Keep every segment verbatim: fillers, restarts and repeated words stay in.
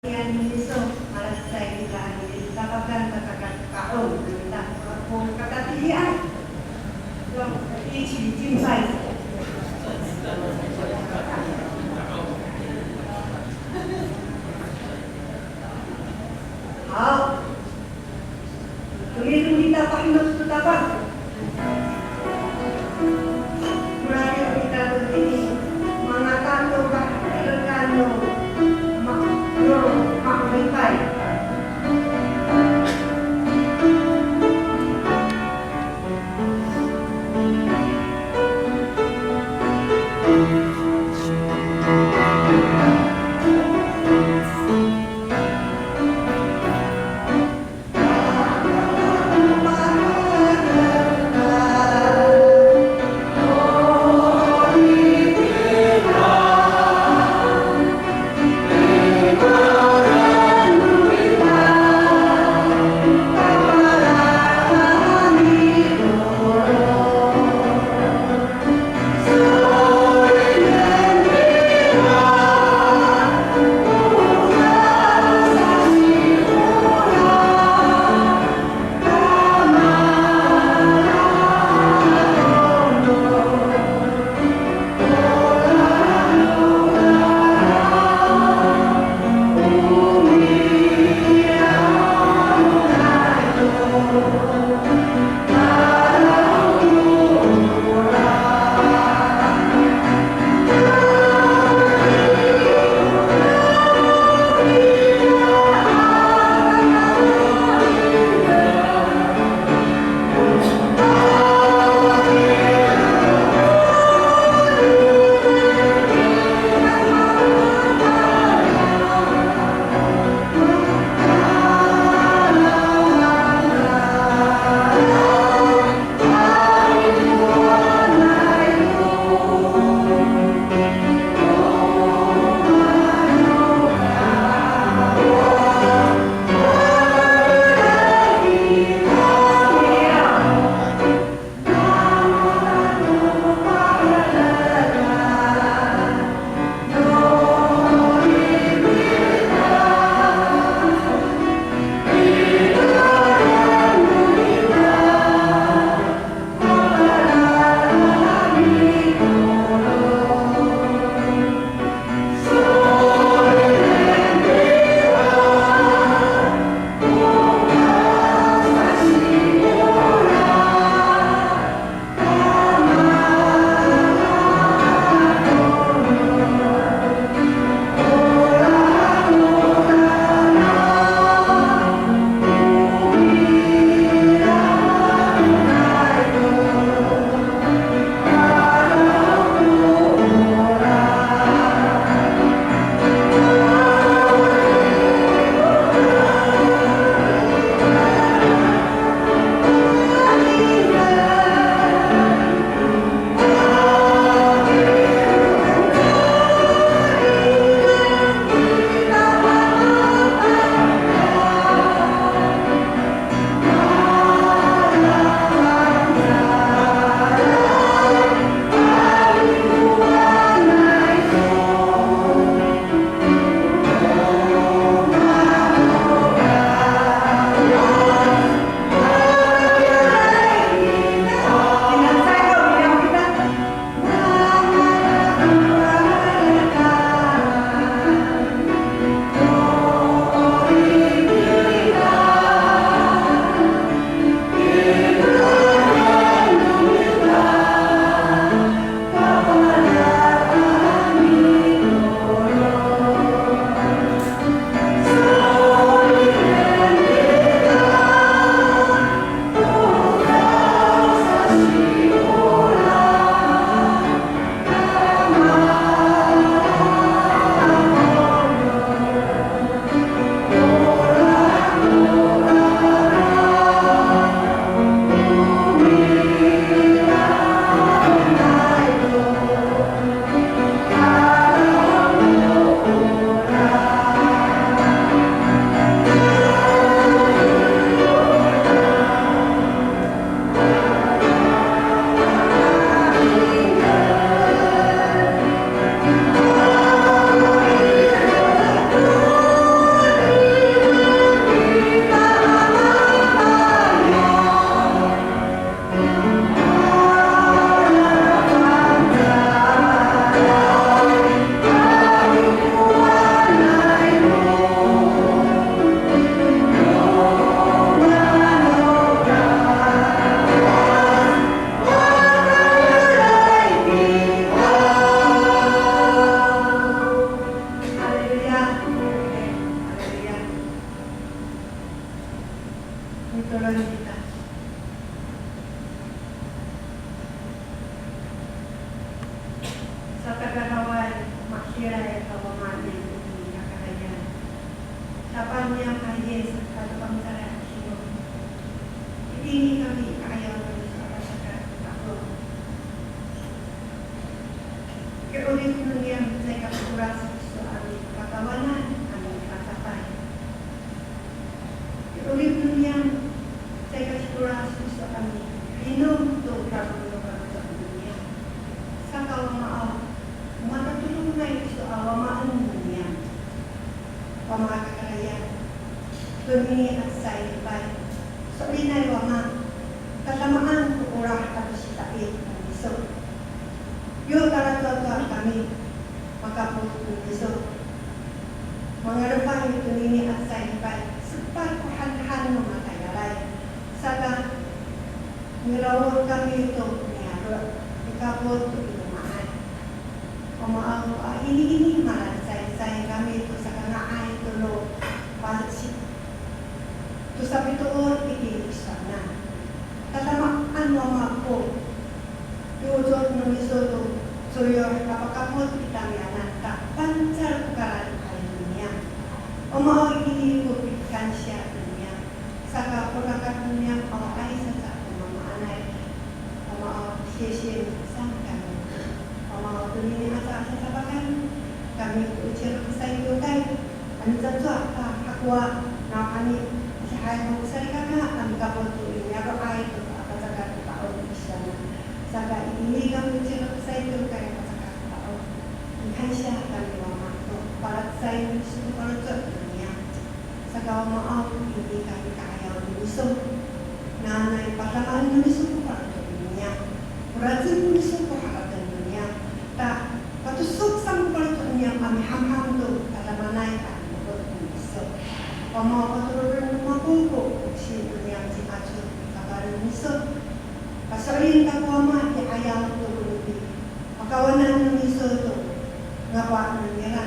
Yan miso, malacecay kita i tapakan, tapakan, kaon, kita, ako, katatihian. Yung, ici, cimpay. Haw. Tumidong kita pahimot to tapang. Mararid kita to tini, mangata to kahirekan no ma-, no ma'oripay. Polong kita. Satakaraway, masilay a Wama niyam i kakarayan. Tapang niyam a Yis, ato Pangcalay a Simo. Itini kami ka'ayaw no miso a pasaka' tato. Ki'orip no niyam caay ka pitolas kiso a mipakawanan a milatapay. Ki'orip no niyam caay ka pitolas kiso a mihinom to kalolokalotok no niyam. Saka Wamaaw, o matatodongay kiso a wamaen no niyam. Wama kakarayan, tonini a cecay lipay, so'elinay Wama, tadamaan ko olah ato sita'id no miso. Yo talacowacowa kami, makapot no miso. Mangalefay tonini a cecay lipay, sepat ko hanhan no matayalay. Saka, mira'od kami to niyaro', mikapot to i loma'ay. Wamaaw, a iniini malacecay kami to sakanga'ay to lo pasi, to sapitoor itini i tisowanan. Tadamaan Wama ko piocor no miso to coyoh a pakapot i tamiyanan ta fangcal ko kalalikay no niyam. Wamaaw, itini ko pikansiya no niyam. Saka ko rakat no niyam awaay saca ko mamaanay. Wamaaw, siyasiyen saan kami. Wamaaw, tonini aca sasapakan kami ko o cirepsay to kay, ano cacowa ka hakowa, nawhani adihay ho ko salikaka a mikapot to i niyaro'ay to a pacakat to ta'ong i tisowanan. Saka itini kami o cirepsay to kay a pacakat to ta'ong. Mikansiya kami Wama to palacecay no miso ko faloco' no niyam. Saka Wamaaw, itini kami ka'ayaw no miso. Nanay padamaen no miso ko faloco' no niyam. Oracen no miso ko harateng no niyam. Ta, patosok saan ko faloco' no niyam a mihamham to tadamaanay a mino'ot no miso. Wamaaw, patoroden no mako ko foksi no niyam ci Acor i kakarayan no miso. Paso'elin kako Wama i 'ayaw to ko no pi pakawanan no miso to ngapa no mira.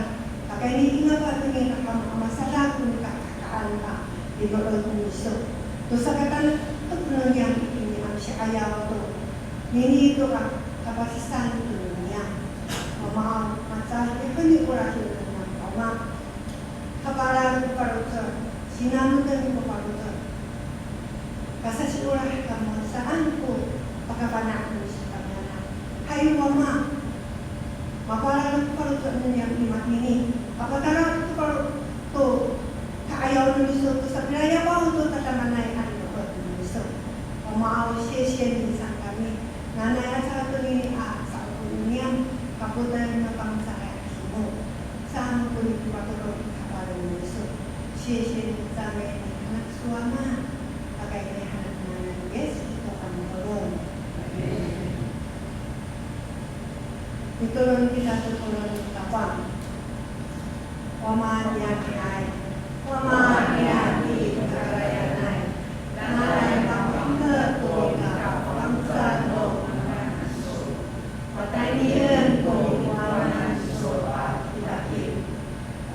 Pakayni i ngapa no mira kamo a masadak ko nikakakaan a limo'ot no miso. To sakatalok no niyam itini a misi'ayaw to nini to ka, kapasisan to no niyam. Wamaaw, maca i heni ko rahi no niyam Wama. Kapalal ko faloco', sinamoten ko faloco'. Kasasiolah kamo saan ko pakafana' no miso tamiyanan. Hay Wama, mapalal ko faloco' no niyam i matini. Kapatala ko falo to ka'ayaw no miso to sapilayapaw to tadamaanay a limo'ot no miso. Wamaaw, siyasiyen saan kami. Nanay aca tonini a sa'opo no niyam, kapoten no Pangcah a simo. Saan ko nipatorod i kapalen no miso. Siyasiyen, camen ni hanak Wama. Pakayni hanak ngangan ni Yis i to pangtolon. Mitolon kita to polong Tapang. Wama niyam i, Wama niyam i kakarayanay. Nanay mapa'icel to nika fangcal no ngangan iso. Pataynien ko nikowanan iso a kitakit.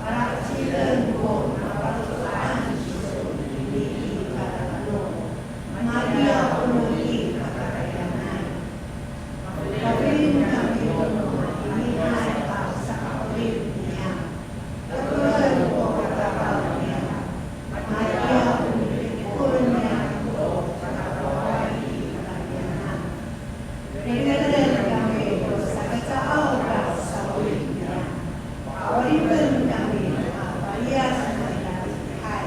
Pala'ecilen ko nafaloco'an iso itini i kadadano. Matiya o no i kakarayanay. Mafokil kami to no matiniay a saka'orip niyam. Tefolen ko katakaw niyam. Matiya o nipikol niyam to katakawan i kamiyanan. Riketen kami to sakacaaw ka sa'orip niyam. Pa'oripen kami a paliyas nai a lalihay.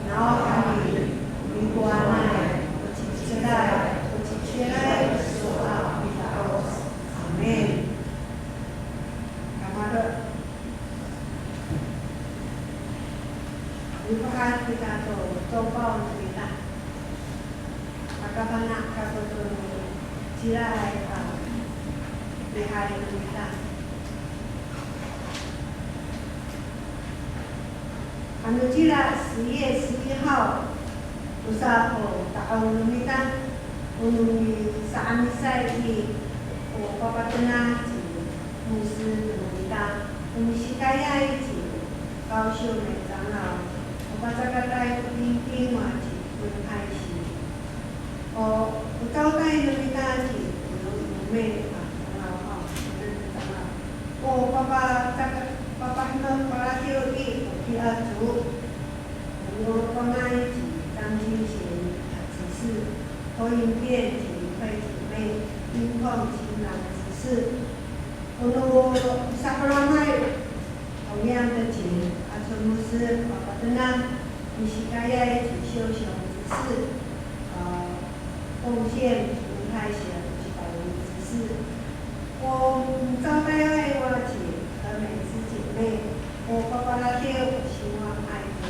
Nawhani, mikowanay, o ci'edilay, o ci'edilay iso a mida'oc. Amin. Kamaro'. Mifohat kita to copaw no mita. Aka fana' kako to no cilaay a lihay no mita. Ano cila siye sihaw, tosa ko ta'ong no mita, o no misa'amisay i, o papatona ci Musi no mita, o misikayay ci Kawsiw no micangaw, o pacakatay ko tingting wa ci Ay si. O, o 招待 no mita ci, o, o may, a, 长老 haw, 长老. O, papa, papa, no, paladiw i, o, kiya to. O, pangay ci, 张清贤, a, 执事, 托运店, ci, 会计妹, 音控, 新郎, 执事. O no sakolanay, o niyam to ci, a, 陈牧师, papatenak, misikayay ci, 秀雄执事, a, 奉献, ci, 太贤, ci, 宝林执事. O 招待 ay wa ci, 和美芝姐妹, o papaladiw, 兴旺爱徒,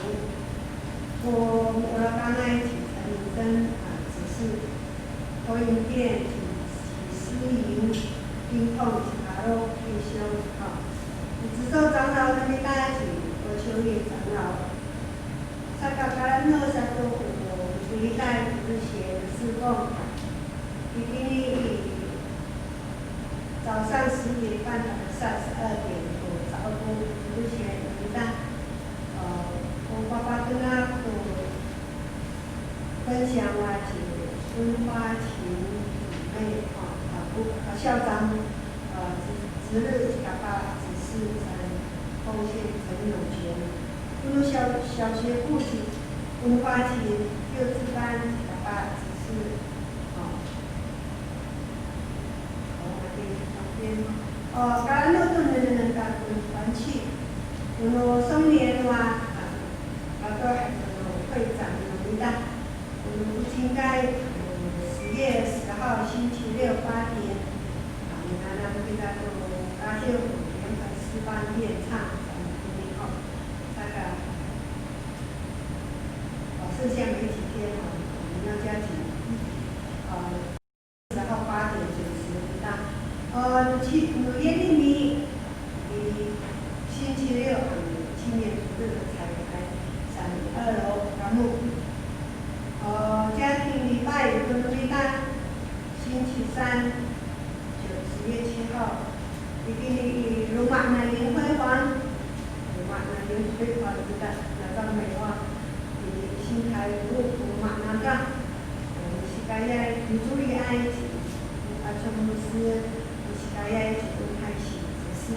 o, o lakangay ci, 陈以真, a, 执事. 托运店, ci, ci, 思莹, 音控, ci, Karo, 弟兄, a, 执事长老 no mita ci, 郭秋玉长老. Saka kalano sato ko, o, mitiliday, 就是学侍奉. Itini i, 早上十点半到下午十二点, o, 早工, 就是学 no mita. 呃，我爸爸跟他做分享啊，请温花琴姊妹，啊，啊，不，啊，校长，呃，值，值日，爸爸指示陈奉献陈永泉。那么小，小学部是温花琴，幼稚班，爸爸指示，啊。 O, kalano to nengnengen kako i Panci. O no 松年 wa, a, ato hay ko no 会长 no mita. O no o cingkay, o, 十月十号星期六八点, a, minanam kita to radio 联合诗班练唱, saan ko mita. Saka, a, 剩下没几天，a, 我们要加紧，a, 然后八点准时到。呃，七，五月一日，星期六，青年主日的彩排，三二楼栏目。呃，家庭礼拜有个 no mita，星期三，九，十月七号， Itini i loma' no 灵灰环, loma' no 灵灰环 kita, nacamay wa, itini i 新台五 loma' nangra, misikayay, micoliay ci, a, 陈牧师, misikayay ci, 太贤执事.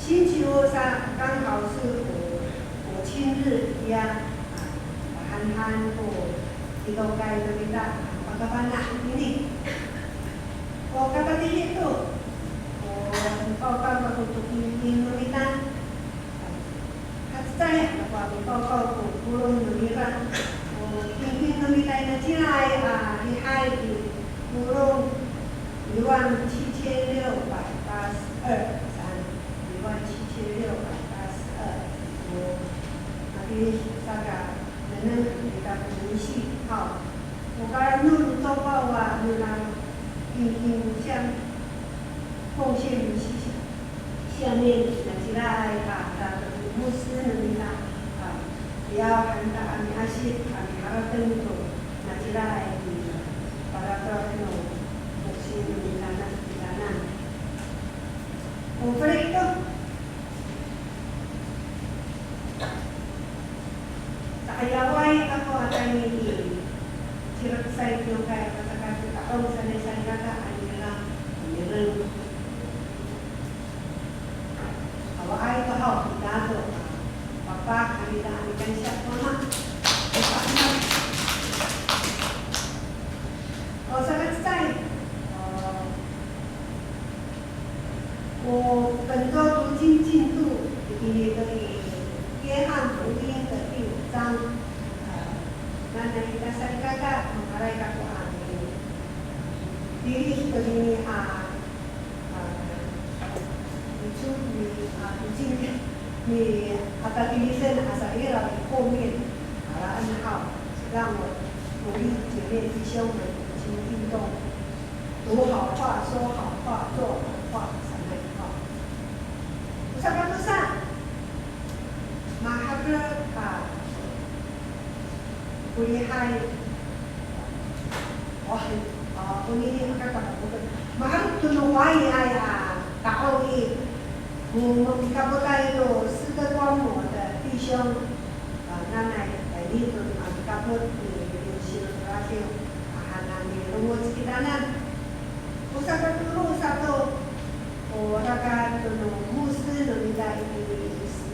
星期五 sa, 刚好是国，国庆日 ya, a, hanhan ko, kidokay no mita, pakafana' itini. O kapatid ito, o, mipawkaw kako to kingking no mita. Kacecay, ako a mipawkaw ko polong no mira. O kingking no mita i, nacila a lihay i polong, 一万七千六百八十二, saan, 一万七千六百八十二. O, mati saka, nengneng kita ko misi haw. O kalano no Copaw a nona kingking, 奉献明细下面 nacilaay a, ta, 牧师 no mita a, liyaw han ta a miasip a miharateng to nacilaay a, para to no 牧师 no mita na, kitanan. O feli to. Sa'ayaway ako a tayni i Cileksay kiwkay, pasaka to ta'ong sanay salikaka a nira, nira. Awaay to haw, kita to, a, papa, a nira, a mikansiya ko mama. O, saka cecay. O, 我本周读经进度, itini to i 约翰福音的第五章, a, nanay kita salikaka, mangalay kako a, tilid to nini a, a, 读经, a, 读经, ni, a, tiliden a sa'iraw i 后面, a, 然后, 让我鼓励姐妹弟兄们读经运动。 读好话，说好话，做好话，sanay haw. O sakatosa, maherek a, o lihay. O, a, onini aka kapapoken. Maherek to no Hawaiiay a ta'ong i, o mikapotay to 斯德哥尔摩的弟兄, a, nanay, e, Ito a mikapot no Yosino Torafiw, a han a milongoc kitanan. O sakatolo sato, o rakat no musi no mita i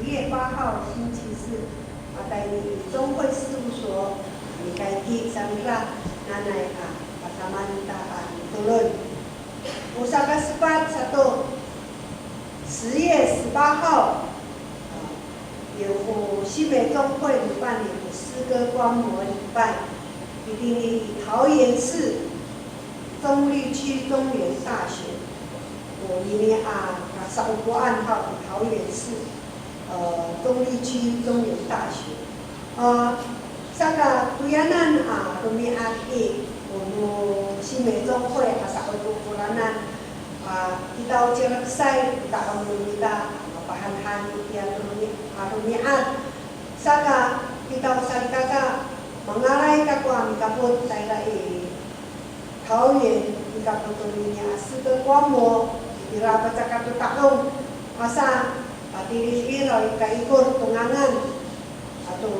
十月八号 星期四, matayni i 中会事务所 mikayki sa mita, nanay a pasamaan ta a mitolon. O sakasepat sato, 十月十八号, a, yo o 新美中会 mipanik to 诗歌观摩礼拜, itini i 桃园市中坜区中原大学. O nini a kasa'opoan haw i 桃园市, e, 中坜区中原大学. A, saka toyanan a romi'ad i, o no 新美中会 a sa'opo koranan, a, kita o cireksay, kita o no mita, a, mapahanhan itiya to romi-, a, romi'ad. Saka kita o salikaka, mangalay kako a mikapot tayra i 桃园 mikapot tonini a 诗歌观摩, itira pacakat to ta'ong, asa patilid iraw i kaikor to ngangan, ato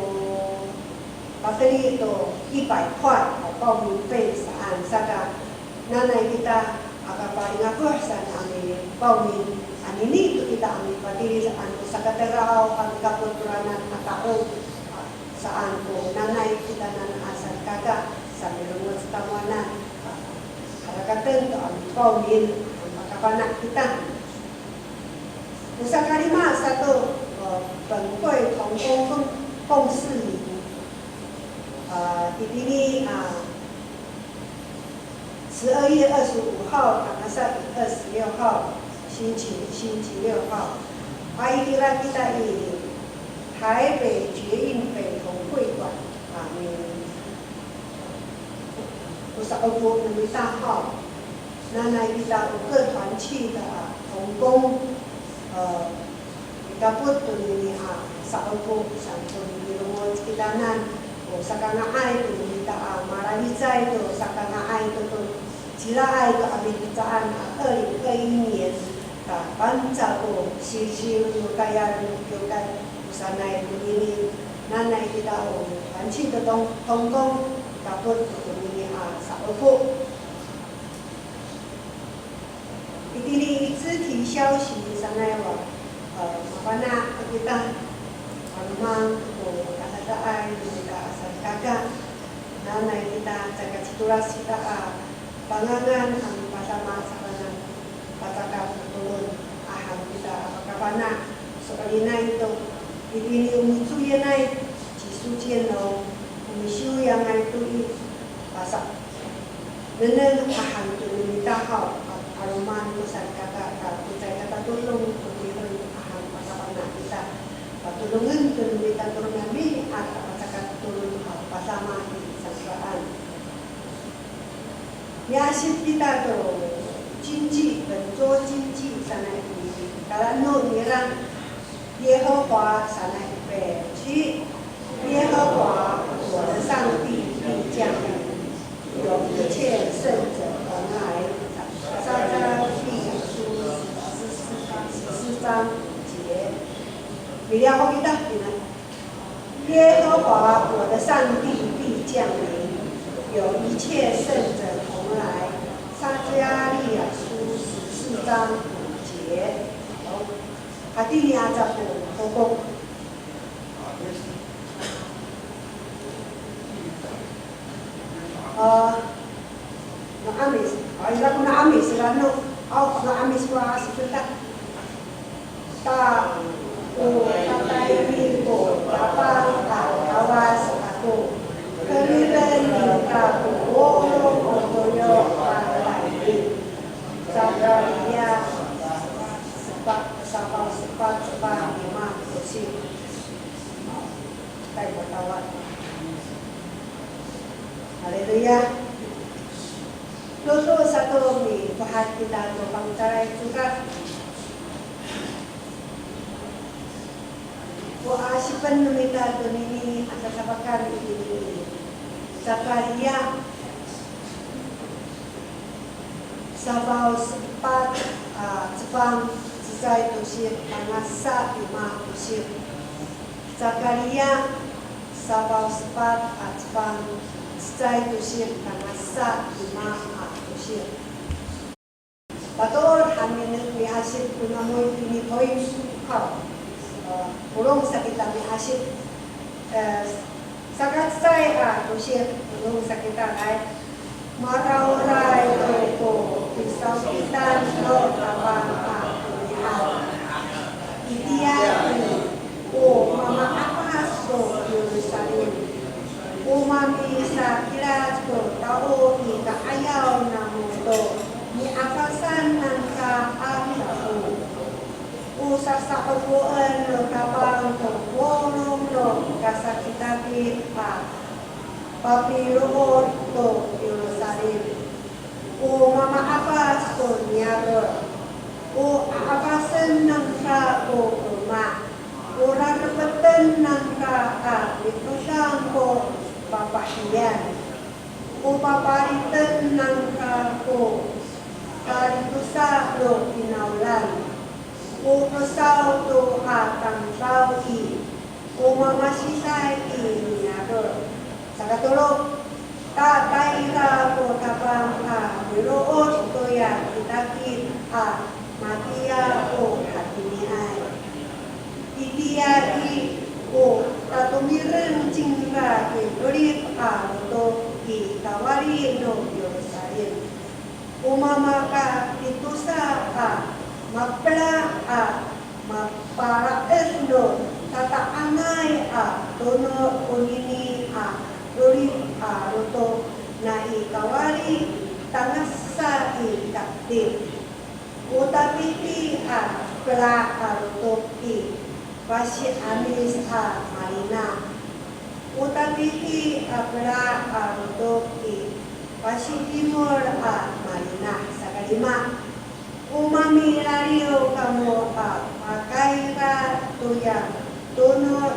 pateli to 一百块, a, 报名费 saan, saka nanay kita a kapalingako saan a mi报名, anini to kita a mipatilid saan to sakateraw a mikapot koranan a ta'ong, a, saan ko nanay kitanan a salikaka, samilongoc tamowanan, a, harakaten to a mi报名, a, makafana' kita. O sakalima sato, e, 本会同工共，共事营, a, itini, a, 十二月二十五号 tangasa i 二十六号, 星期, 星期六 haw. A, itira kita i 台北捷运北投会馆, a, mi, o sa'opo no mita haw. Nanay kita o 各团契的, a, 同工, e, mikapot tonini a sa'opo saan ko milongoc kitanan, o sakanga'ay to no mita a malalicay to sakanga'ay to to cilaay to a mihecaan a 二零二一年, ta Pangcah ko sisiw no tayal no kiwkay, o sanay tonini, nanay kita o 团契的同，同工, mikapot tonini a sa'opo. Itini i 肢体消息 sanay wa, e, mafana' kita, a, loma' ko kadadaay no mita a salikaka. Nanay kita caay ka citolas kita a pangangan a mipadama saan ko pacakat to tolon, a han kita a pakafana'. So'elinay to, itini o micoyenay ci Socien no, o misiwiyangay to i, pasa, nengneng a han to no mita haw, a, 'aloman ko salikaka, ka ko caay katatodong to tihon a han pakafana' kita. Patodongen to no mita to romi'ami'ad a pacakat to tolon haw, pasama i sangka'an. Miasip kita to cinci, 本周金句 sanay i, kala'eno nira, 耶和华 sanay i, 耶和华我的上帝必降临，有一切圣者同来。撒迦利亚书十四章五节。Miliyaw kita kina. 耶和华我的上帝必降临，有一切圣者同来。撒迦利亚书十四章五节。好，hatini aca ko pokok. A, no 'Amis. A, ira ko no 'Amis, ira no, aw, no 'Amis ko a siketa. Ta, o tatayni ko Tapang a Kawas ako. Keriden ningra ko 'orong no toyo a tayni. Sakariya sepat, safaw sepat, sepat lima, tosi. Tay matawal. Haleluya. Toto sato mifohat kita to fangcalay codad. O asipen no mita tonini a sasafakan itini i Sakariya safaw sepat a cefang, cecay tosi tangasa lima tosi. Sakariya Safaw sepat a cefang, cecay tosir tangasa lima a tosir. Patoor han ni, miasip ko namoy tini Hoyin haw. E, polong sa kita miasip. E, saka cecay a tosir, polong sa kita, ay. Marawray to ko pisawkitan no Tapang a romi'ad. Itiya i, o mamaafas to Yerusalem. O mamisakilac to tao i ka'ayaw namo to niafasan nangra a mako. O sasa'opoen no Tapang to polong no kasakitakit a papilood to Yerusalem. O mamaafas to niyaro'. O aafasen nangra ko loma'. O rarepeten nangra a mipedang ko fafahiyan. O papaliten nangra ko kalitosa no finawlan. O 'osaw to a tamdaw i, o mamasiday i niyaro'. Sakatolo, tatayra ko Tapang a milood toya kitakit a matiya o hatiniay. Itiya i, o tatomireng cingra i 'orip a lotok i kawali no Yerusalem. O mamakapitosa a mapela a mapala'ed no tata'angay a tono konini a 'orip a lotok nai kawali tangasa i taktil. O tapiti a pela a lotok i, pasi'amis a malinah. O tapiti a pela a lotok i, pasitimol a malinah. Sakalima, o mamilaliw kamo a pakayra toya tono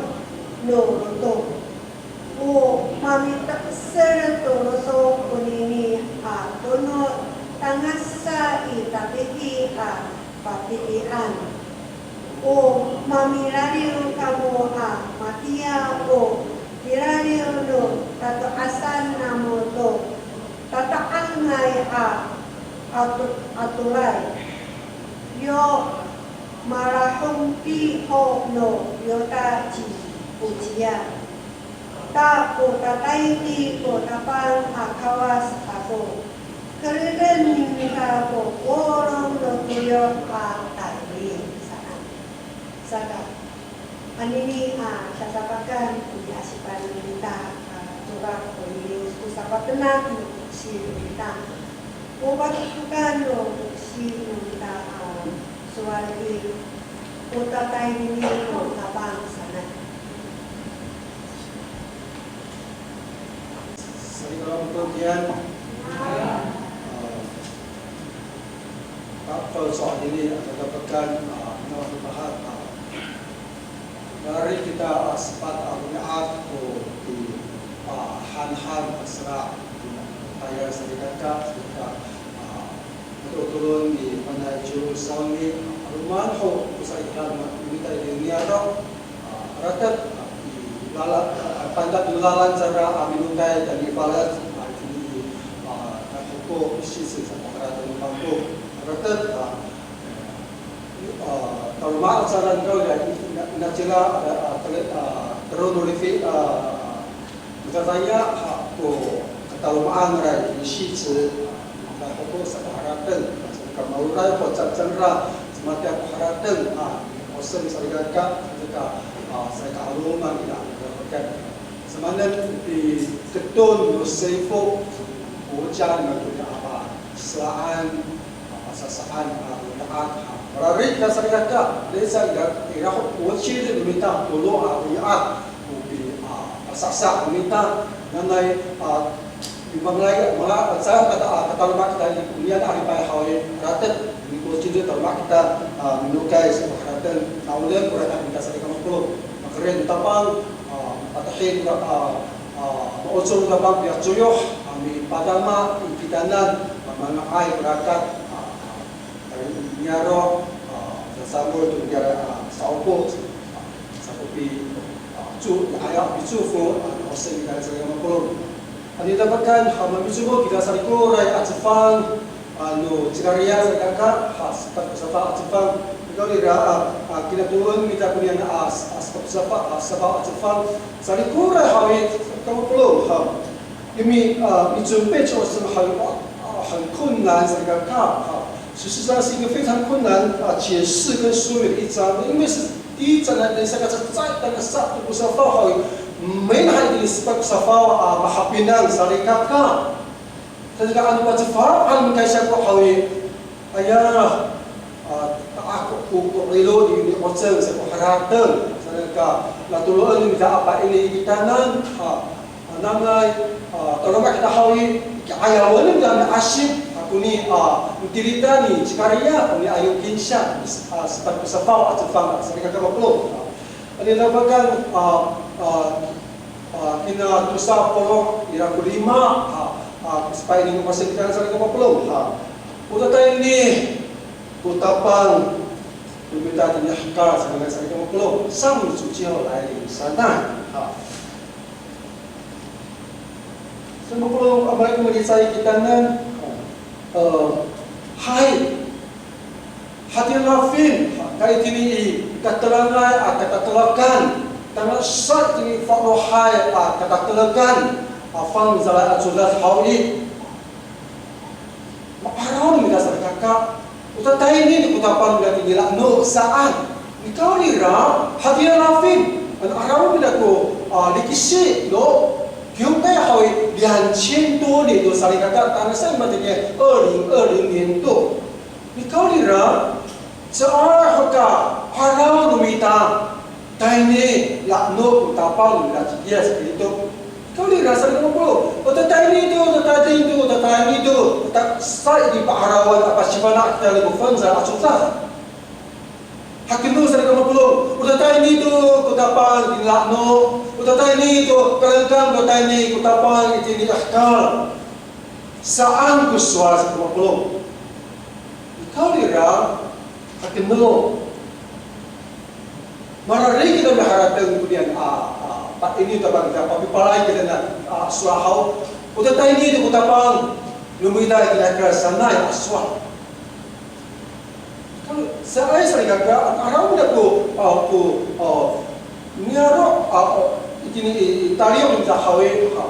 no lotok. O mamite'esel to lotok konini a tono tangasa i tapiti a patilian. O mamilaliw kamo a matiya o pilaliw no tato'asan namo to tata'angay a ato, atoray. Yo malahongti ho no Yoda ci Ociya. Ta o tatayni ko Tapang a Kawas ako, kereden ningra ko polong no toyo a tayni saan. Saka, anini a sasapakan ko niasipan no mita a cowa konini ko sapatenak no koksi no mita. O pacokokan no koksi no mita a sowal i, o tatayni ko Tapang sanay. Salikaka mako kiyan. A, tapos so anini a katapekan, a, no, pahat, a, Milari kita a sepat a romi'ad ko pipahanhan a sera' tayal salikaka, salikaka, a, matolotolon i Panay Ciw Sawni, a, 'aloman ho ko salikaka no mita i niyaro', a, rakat, a, i lala, a, pandak no lalan cangra a minokay tayni i Falac, a, itini i, a, Nakoko, i sising sa paharateng no mako. Rakat, a, A, taloma' cangra, ina, ina, inacila, a, a, tele-, a, tero no lifi, a, matatayra, a, ko kataloma'an ira i Sici, a, ira ho ko sakaharateng, a, saka maoray ho cangra, cima tiya ko harateng, a, 'oseng salikaka, saka, a, saka 'aloman ira, a, samanen i Keton no Sifo, o ca no ira a, a, saan, a, pasasaan a romi'ad, a, milari kita salikaka, lesa ira, ira ho ko ciri no mita tolo a romi'ad, o pi, a, pasasa no mita, nanay, a, i mangalay, mala, sa, kata, a, kataloma' kita i, oniyan a lipay haw i, ratek, ni ko ciri taloma' kita, a, minokay, sa, ratek, na, oniyan ko ratek kita salikaka mapolong, makeren no Tapang, a, mapatahid, a, a, maocor no Tapang piya coyoh, a, mipadama i kitanan, a, manga'ay ko rakat, a, a, niyaro', a, sasamol to niyaro', a, sa'opo, a, sa'opo pi, a, Ayaw a picofo, ano, sa ira sa ira mapolong. Ano, dapat kan, ha, mamicomod kita salikoray a cefang, ano, cikariya sa ira ka, ha, sepat ko safaw a cefang. Nika ira, a, a, kinatolo'en kita koniyan a, a, sepat ko safaw, a, safaw a cefang. Salikoray haw i, sa ira mapolong, ha. 因为，呃，你准备做什么很，啊，很困难，这个看，啊，其实上是一个非常困难，啊，解释跟说明的一章，因为是第一章呢，等一下，这再，等一下，不是说好，没那一定是不是说，啊，mahapinang，salikaka。但是看，啊，你把这法，啊，你看一下，不好， Aya, a, ta ko, ko, ko 'ilo ni, ni 'oceng sa ko harateng, sa ka, natolo'en no mita a paini i kitanan, a, a, nangay, a, toloma kita haw i, ki'ayawen no mita miasip, a, koni, a, mitilidan ni cikariya, koni ayo kinsiya, a, sepat ko safaw a cefang, sa nika ka mapolong. A, ano dapat kan, a, a, a, kina tosa polo' ira ko lima, a, a, sepat ini ko pasekitan sa nika mapolong, a. O tatayni ko tapang no mita tini hekal sa nika, sa nika mapolong, 上主就要来临 sanay. Ha. Sa nika mapolong, a, malay ko malicay kitanan. E, hay. Hatira lafin, ha, ta itini i katelangay, a, katatelakan. Tangasa itini falohay, a, katatelakan. A, fangcalay a codad haw i. Ma'araw no mita salikaka. O tatayni ko tapang no mita tini la'eno saan. Nikawrira, hatira lafin. Ano 'araw no mita ko, a, likisi no kiwkay haw i, 两千多年 to salikaka, tangasa i matini 二零二零年度. Nikawrira, caay ho ka 'araw no mita. Tayni, la'eno ko tapang no mita ci Yis Kristo. Nikawrira sa nika mapolong. O tatayni to, o tatayni to, o tatayni to. Ta, sa i pa'arawan a pasifana' kita ko fangcal a codad. Hakeno sa nika mapolong. O tatayni to ko tapang itini la'eno. O tatayni to, kalengkang ko tatayni ko tapang itini hekal. Saan ko sowal sa nika mapolong. Nikawrira, hakeno. Mararid kita miharateng koniyan a, a, paini to, pa kita papipalay kita na, a, sowal haw. O tatayni to ko tapang no mita itini hekal sanay a sowal. Saan sa nika ka, 'araw no mita ko, a, ko, a, niyaro', a, a, itini i, i taliyo no mita haw i, ha.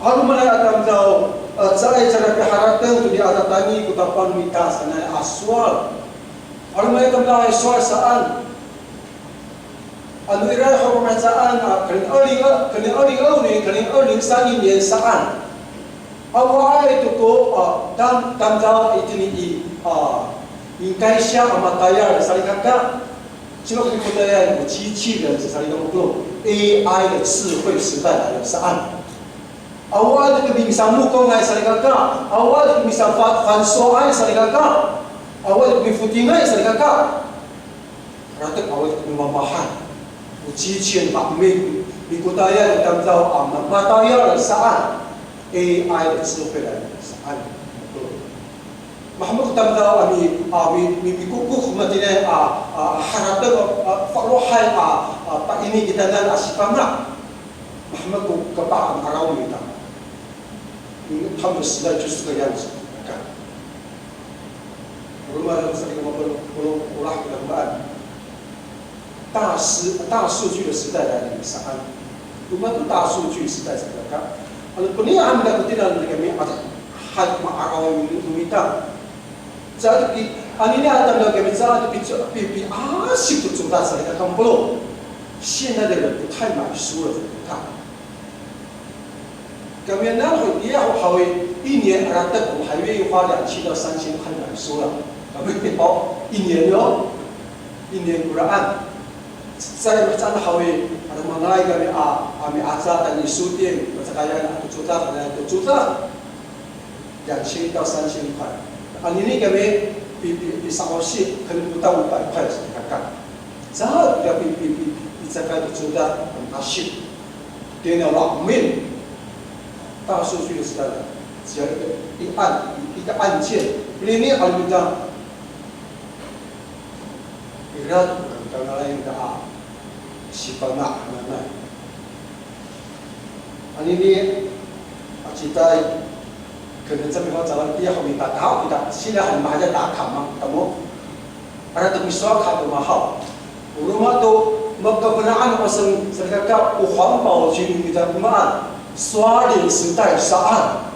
'Alomanay a tamdaw, a, caay cangra piharateng to niya tatayni ko tapang no mita sanay a sowal. 'Alomanay a tamdaw a sowal saan. Ano ira ho pamacaan, a, 可能二零二, 可能二零二五年, 可能二零三零年 saan. Awaay to ko, a, tam, tamdaw itini i, a, mingkaysiya a matayal salikaka. Cima ko mikotayal ko 机器人 sa nika mapolong, A I 的智慧时代来了 saan. Awaay to ko misamokongay salikaka. Awaay to ko misafa, fansoay salikaka. Awaay to ko mifotingay salikaka. Latek awaay to ko mimamahal. O 机器人 pa, mi, mikotayal tamdaw a ma, matayal saan. A I 的智慧来了 saan. Mahemek ko tamdaw a mi, a, mi, mi, mikokok matini a, a, harateng, a, falohay a, a, paini kitanan a sifana'. Mahemek ko kapah a 'araw no mita. 因为他们的时代就是这个样子。Roma sa nika mapolong, olah kita komaen. 大数, 大数据的时代来临 saan. Roma to 大数据时代 sa nika. Ano ponian han nika ko tina nika mi, a, hay ma'araw no mita. Caay to pi, anini a tamdaw kami caay to pi, pi, piasip to codad sa nika ka mapolong. 现在的人不太买书了，不太。Kami na ho, iya ho haw i, 一年 a latek, 我们还愿意花两千到三千块买书了。Kami ho, 一年哟，一年 Quran. Sa i, mahecaan haw i, ano mangalay kami a, a miaca tayni i 书店, macakayan ato codad, ato codad. 两千到三千块。Anini kami pi, pi, pisa'osi, 可能不到五百块 sa nika. Caay kita pi, pi, pi, pi, picakay to codad, 很 asip. 电脑 la 'emin. 大数据的时代了，只要一个，一按，一个按键， anini, ano mita. Ira to ko kangalayan ita a Sifana' hananay. Anini, a citay, kenen cami ho cawan tiya ho mitakaw, kita sila han mahaya takam, kamo. Ara to misowal ka to mahaw. O roma to, makafana'an ko saan, salikaka, o 环保局 no mita komaen. 刷脸时代 saan.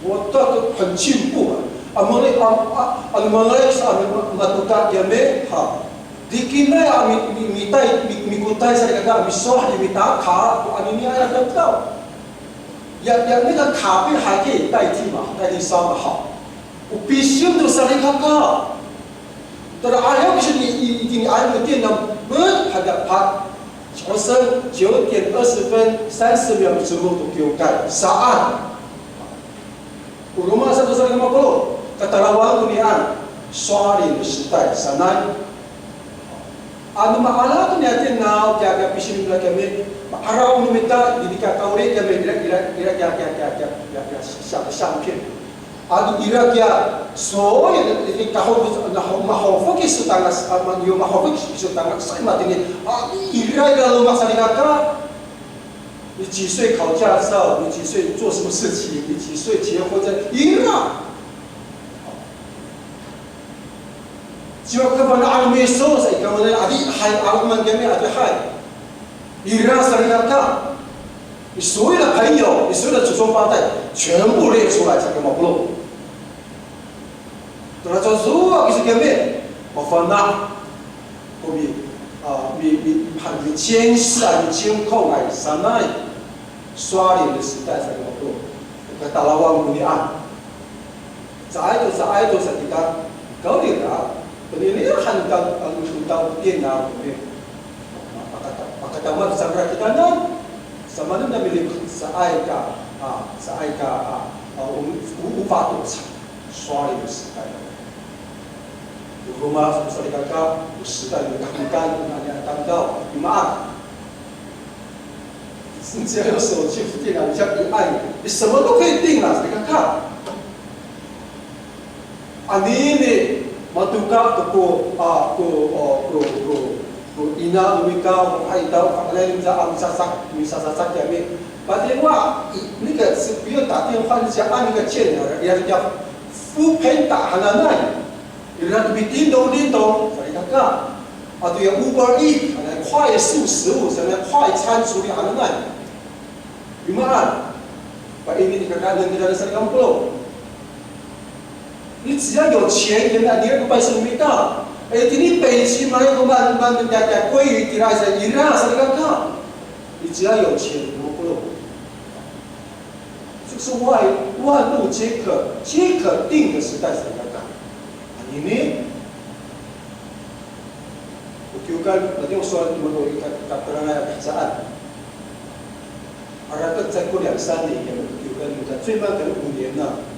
我倒是很进步啊。啊，malay, a, a, ano malay sa, ano ma-, matoka kiyami, ha. Tikinay a mi, mi, mitay, mi, mikotay salikaka, misowal, mitaka, ko anini a tamdaw. Ya, ya, 那个卡片还可以代替嘛，代替刷嘛，哈。O pisiyong to salikaka. Tada ayaw kiso ni, i, itini ayaw no 电脑, bet, hada, ha. 学生九点二十分三十秒 micomod to kiwkay saan. O roma sato salikaka mapolong, katalawan to niyaan, 刷脸的时代 sanay. Ano ma'ala to niya 电脑, kiya, kiya pisiyong nira kiyami, ma'araw no mita, didika kawli kiyami, ira, ira, ira, kiya, kiya, kiya, kiya, kiya, 相, 相片. Ano ira kiya, 所有的 kahofok, maho-, mahofok kiso tangasa, a, ma-, yo mahofok kiso tangasa, sa matini, a, ira, ira loma' salikaka. 你几岁考驾照？你几岁做什么事情？你几岁结婚？这一样。Ciwa kafana'an no miso sa i, kamo nai adihay, 'aloman kiyami adihay. Ira salikaka. 你所有的朋友，你所有的祖宗八代，全部列出来，salikaka mapolong. Tora cowa kiso kiyami, mafana' ko mi, a, mi, mi, mi, mi监视 a, mi 监控 a sanay, 刷脸的时代 sa ko, katalawan ko niyaan. Caay to, caay to sa kita, kawrira, penilihan ka, a, 电脑 ko mi, pakata-, pakatamad cangra kitanan, samaanen a milik, caay ka, a, caay ka, a, a, 无法躲藏。 刷脸的时代了。Roma salikaka, 时代的改变，那你要看到，你们啊，只要有手机、电脑，你像一按，你什么都可以定了，salikaka. Anini, matoka to ko, a, ko, o, ko, ko, ko ina no mita, o hay daw, o hay daw, a, misasak, misasacak kiyami. Patiwa, i, 那个是不用打电话，你只要按那个键而已，要 Foodpanda hananay. Ira to pitindong-tindong, salikaka. Ato ya Uber Eats, hananay 快速食物, hananay 快餐处理 hananay. Yumaan. Ba ini i kakaenen kita salikaka mapolong. 你只要有钱，原来你那个 peso no mita. Eh, itini 北京 malay ko maan, maan, ya, ya 鲑鱼 itira sa, ira salikaka. 你只要有钱，怎么不用？ 这是万，万物皆可，皆可定的时代，salikaka. Anini, o kiwkay, matiya ko sowal to mako i ka, katerangay a pihecaan. Aratek caay ko 两三年 kiyami o kiwkay, 最慢可能五年了。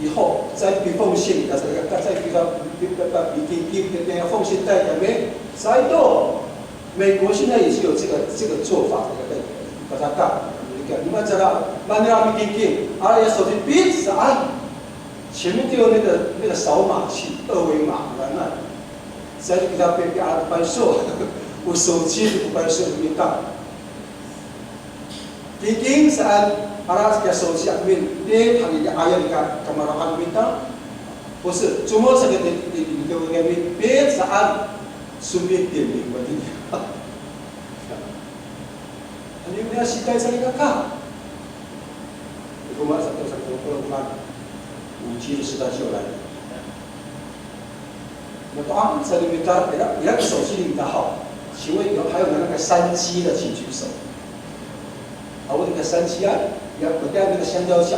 以后再给奉献，再给他，再给他，给他，给他奉献带给没？再多，美国现在也是有这个，这个做法，对不对？把它干，你看，你们知道，慢慢让他们给给，啊，要手机闭着啊，前面就有那个，那个扫码器、二维码，慢慢，再给他别别啊，白说，我手机就不白说，你看。 Tingting saan, ara kiya soci amin, pit han i, aya nika kamaro'an mita. 不是，怎么这个点点点点点点点 pit saan, sumbit点点点点。Ano nika sitay salikaka. Roma sato sato ko roma. 五G的时代就来了。 Mato'asay sa mita, ira, ira ko soci mita haw. 请问有，还有没有那个三G的，请举手。啊，我那个三G啊，要，我带那个香蕉虾。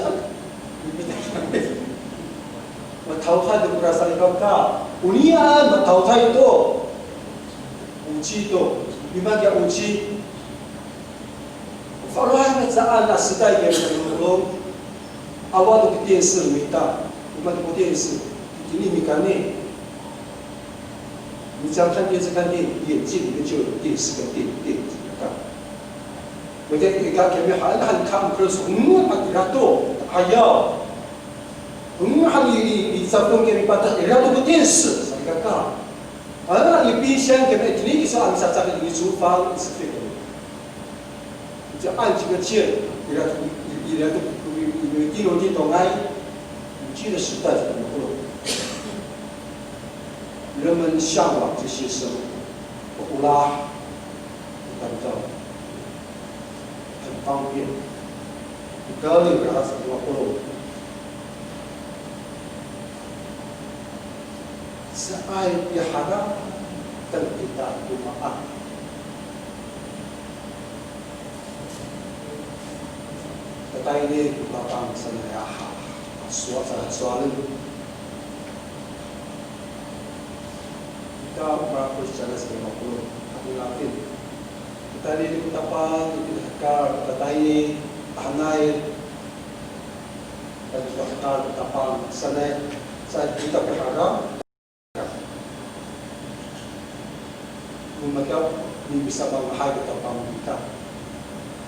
我淘汰的不是三G，我你啊，我淘汰的。五G的，你们讲五G。 Falohay mita saan a 时代 kiya mitolon. Awa to ko 电视 mita, o maan ko 电视, itini mikani. 你只要看电视、看电影，眼睛里面就有电视跟电影、电影。Mita ika kami han han kam keso, hmm, pati rato, ayaw. Hmm, han i, i, i sapon kami pata, ira to ko 电视, salikaka. 啊，有冰箱，可能一定是按照这个厨房是这个。就按这个键，给它，给它，给它，给它，给它，给它，你记得时代是怎么过的。人们向往这些生活，不啦，不知道。 很方便。Ikawrira sa ko mapolong. Caay piharateng kita ko maan. Tatayni ko Tapang sanay a ha, sowal, sowal, sowal. Ita mapos cangra sa ko mapolong. Ako lapin. Tatayni ko Tapang, ita hekal, tatayni, tahanay, tatayni ko hekal ko Tapang, sanay, sa kita pihara. Mamakaw, ni misamangahay ko Tapang kita.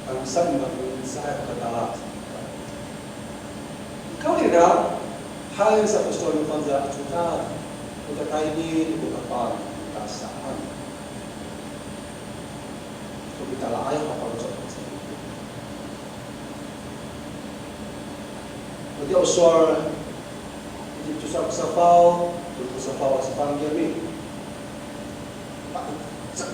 Ang sa, ni misamangahay ko Tapang. Kawrira, hay sa ko sowal no fangcal a codad, o tatayni ko Tapang kita saan. Ko kita laay ha faloco'. Matiya o sowal, iti tosa ko safaw, tolo ko safaw a cefang kiyami.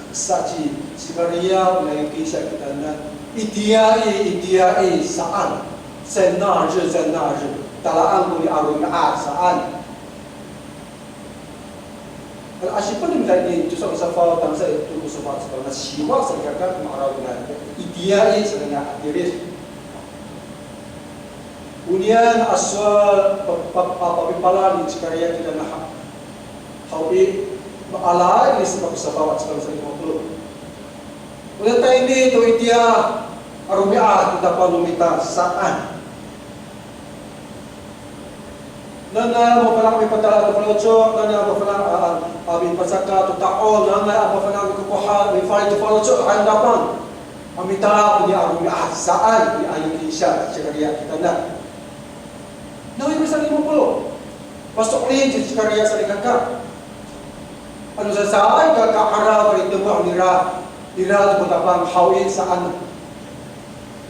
Sa ci, Sakariya, o nai kisa kitanan, itiya i, itiya i, saan. 在那日，在那日，talaan ko ni a romi'ad, saan. Asipen no mita i tosa ko safaw, tangasa i tolo ko safaw, saan na siwa sa kaka ko ma'araw kina, itiya i, saan a tilid. Oniyan a sowal pa, pa, pa, papipalal ni Sakariya kitanan ha, haw i, maala i, sa ko safaw a cefang sa lima polo'. O tatayni to itiya a romi'ad ko Tapang no mita saan. Nanay a mafana' mipatala to faloco', nanay a mafana' a, a, a mipacaka to ta'ong, nanay a mafana' mikokoha, mifalic to faloco', hay Tapang. A mitala ko ni a romi'ad saan, i ayo kisa, Sakariya kitanan. Nawhani sa lima polo'. Paso'elin ci Sakariya salikaka. Ano sasaay ka ka'araw ka litemoh nira, ira to ko Tapang haw i saan.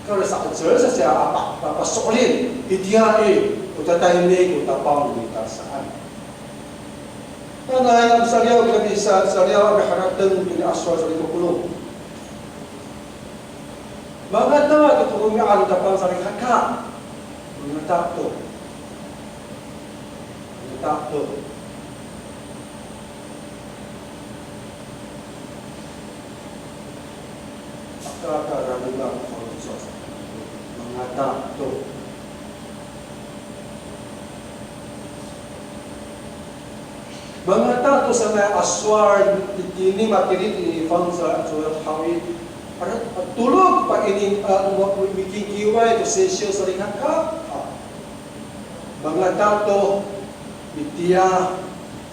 Kala sa'icel sa siya a pa, pa, paso'elin, itiya i, o tatayni ko Tapang no mita saan. Nanay a misaliyaw kami sa, saliyaw a miharateng to ni a sowal sa lima polo'. Mangata to ko romi'ad no Tapang salikaka. Mangata to. Mangata to. Aka ka ranima ko faloco'. Mangata to. Mangata to sanay a sowal itini matilid i fangcal a codad haw i, a, tolo ko paini, a, mo, mo, mikingkiway to sisiw salikaka. A. Mangata to, itiya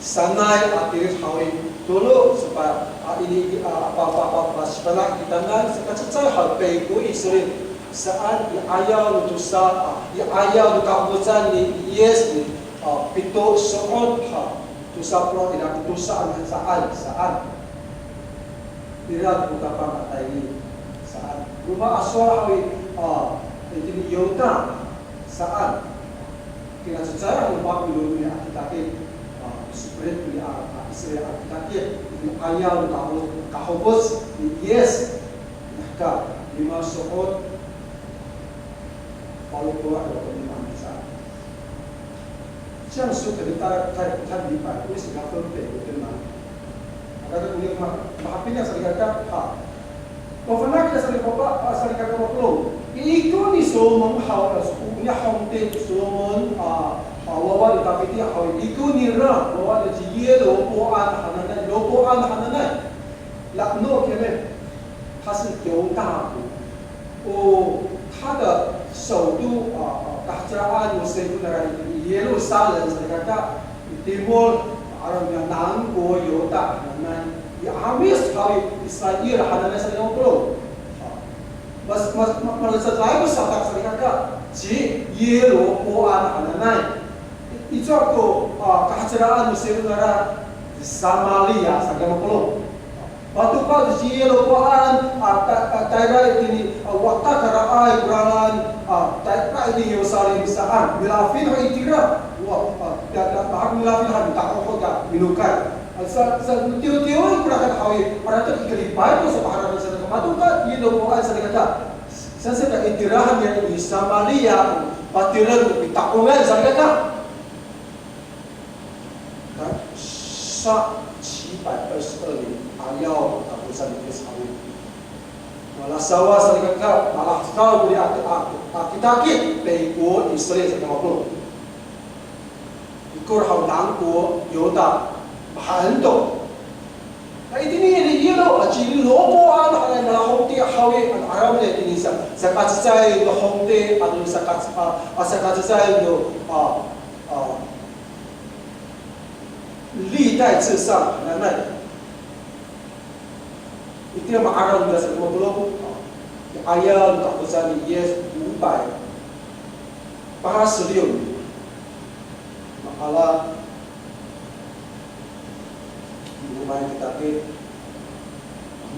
sanay a tilid haw i, tolo, sapa, a, ini, a, pa, pa, pa, pa, sipana kitanan, saka cecay haw, pay ko i, sori, saan, i ayaw no tosa, a, i ayaw no kahofocan ni Yis, ni, a, pito so'ot, ha, tosa polo' ira ko tosa, a, saan, saan. Ira ko Tapang a tayni, saan. Roma a sowal haw i, a, itini Yoda, saan. Kina cecay a loma' milolong ni a kitakit, a, separate ni a, a, Israil a kitakit, i ayaw no kaho-, kahofoc ni Yis, nahka lima so'ot, falo polo' a lima sa. 这样说可能大家不太，不太明白为什么要分北国跟南国。Aka ko niyam, ma, mahapinang salikaka, ha. Mafana' kita salikaka, a, salikaka mapolong. Iko ni Solomon haw, a, o nia hongti Solomon, a, a, wawa ni Tafiti haw, iko nira, wawa ni ci Yeropoan hananay, Ropoan hananay. La'eno kiyami, 他是犹大国。O, 他的首都, a, a, kahaceraan no sifo nira i Yerusalem salikaka, i timol, a, 南国犹大 hananay, i 'Amis haw i Israil hananay salikaka mapolong. A, mas, mas, ma, malecad ko sadak salikaka, ci Yeropoan hananay. I, icowa ko, a, kahaceraan no sifo nira, Samaria, saka mapolong. Patokal ci Yeroboam, a, ta-, a, tayra itini, a, wata karaay koranan, a, tayra itini Yerusalem saan. Milafin ho itira. Wa, a, ta, ta, ta, milafin han, ta, ho, ho, ta, minokay. A, sa, sa, tiyo, tiyo, koranan haw i, para to ikalipay to sa paharap sa patokal ci Yeroboam sa kata. Sa, sa, ta, itira han i Samaria, patireng i Ta'ongan sa kata. 上七百二十二年，Abiya takowanan ni Yis haw i, malasawa salikaka, malahedaw koni a, a, a kitakit, 北国以色列 sa kamapo. Ikor haw 南国犹大, mahaen to. Na itini i Yero, a, ci Yeroboam, a, malahongti haw i, a, aram ni itini sa, sakacecay no hongti, a, saka, a, a, sakacecay no, a, a, 历代志上 hananay. Itiya ma'araw nira sa lima polo', i 'ayaw no takowanan ni Yis, 五百八十六年. Ma'ala, i roma i kitakit,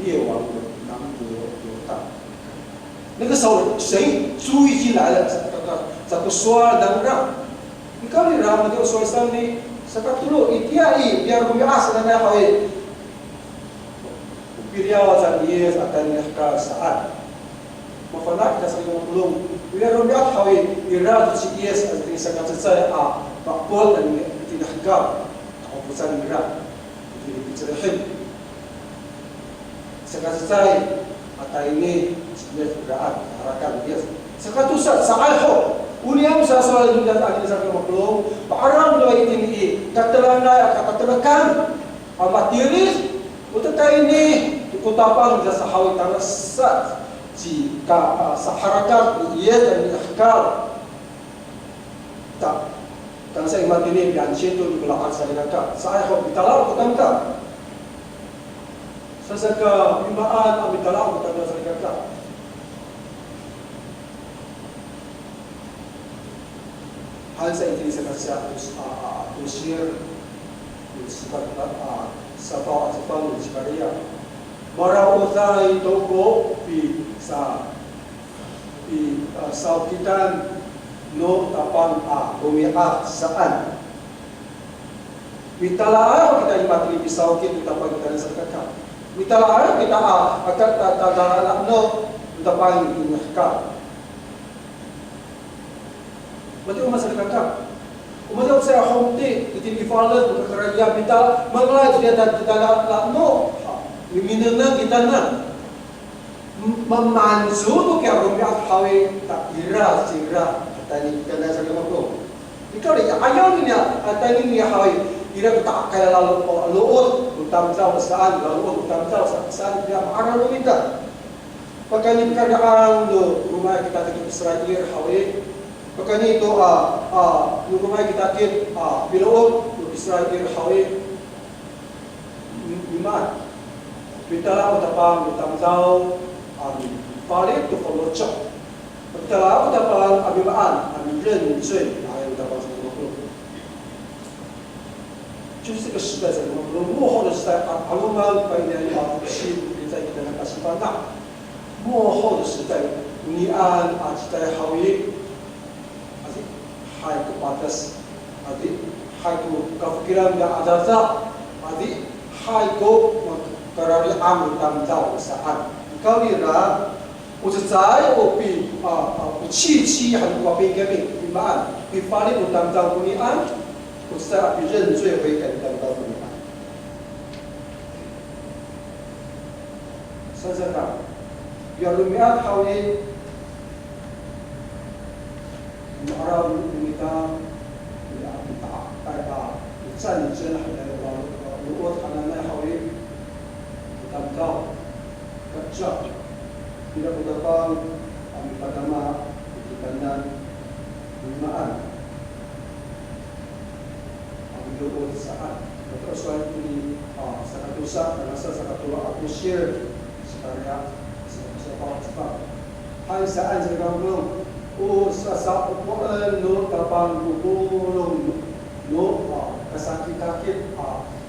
灭亡的南国犹大。那个时候神主已经来了，sa, sa, sa ko sowal nangra. Nikawrira, matiya o sowal sa ni, sakatolo, itiya i, piya romi'ad sanay haw i. O piliyaw aca ni Yis a tayni i hekal saan. Mafana' kita sa lima polo'. Piya romi'ad haw i, ira to ci Yis a tayni sakacecay a, mapot a tayni i hekal. Takowanan nira. Itini Betlehen. Sakacecay a tayni ci Yis, iraan, harakan ni Yis. Sakatosa, caay ho. Onini sa sowal nira a tayni sa lima polo', pa'araw no itini i, katelangay, a katelekan, a matilid, o tatayni, ko tapang nira sa haw i, tangasa ci ka, a, saharakat ni Yis a tayni i hekal. Ta, tangasa i matini piyanci to ko la'ed salikaka. Caay ho, mitalaw ko tamdaw. Sasaka, mimaan a mitalaw ko tamdaw salikaka. Han sa itini saka sa, a, a, a, tosir, saka, a, safaw a cefang no Sakariya. Mara'oday to ko pi sa, pi, a, saokitan no Tapang a romi'ad saan. Mitalaay kita i matini pisawkit no Tapang kita salikaka. Mitalaay kita a, a, ta, ta, ta, ta, no Tapang i hekal. Matiya o maan salikaka. O matiya o saya hongti, itini i faled, makakarayap kita, mangalay kita, ta, ta, ta, ta, no. Miminengneng kita na. Mamanco to kiya romi'ad haw i, ta ira, cira, a tayni kita na sa kamapo. Nikawrira, 'ayaw niniya, a tayni niya haw i, ira ko ta'akay a lalo, lo'ot, o tamdaw saan, lalo'ot, o tamdaw sa, saan, niya ma'araw no mita. Pakayni pakaynien no romi'ad kitakit no Israil haw i, pakayni to, a, a, no romi'ad kitakit, a, pilood no Israil haw i, mimaan. Mitala ko Tapang no tamdaw a mifalid to faloco'. Mitala ko Tapang a mimaan a mirencay, a, ko Tapang sa lima polo'. 就是这个时代，在我们落后的时代，啊，啊，我们把那个啊，是在跟那个西班牙落后的时代，你按啊，时代好一，还是还有个巴特斯，还是还有个 kafokilan a 'adada, 还是还有个 karari'ang tamdaw saan. Nikawrira, o cecay o pi, a, a, o cici han ko papikami, pimaan, pifalid o tamdaw konian, o cecay a pirencay o hikay tamdaw konian. Saan sa ka, ya romi'ad haw i, ma'araw no mita, ya mita, ay, a, 战争 hananay, lo'ot hananay haw i, tamdaw. Kaca, ira ko Tapang a mipadama i titaanan, mimaan a milo'ot saan. Matiya o sowal itini, a, sakatosa, tangasa sakatolo a tosir, Sakariya, sakatosa a cefang. Hay saan sa kamo, o sasa'opoen no Tapang ko polong no, no, a, kasakitakit, a,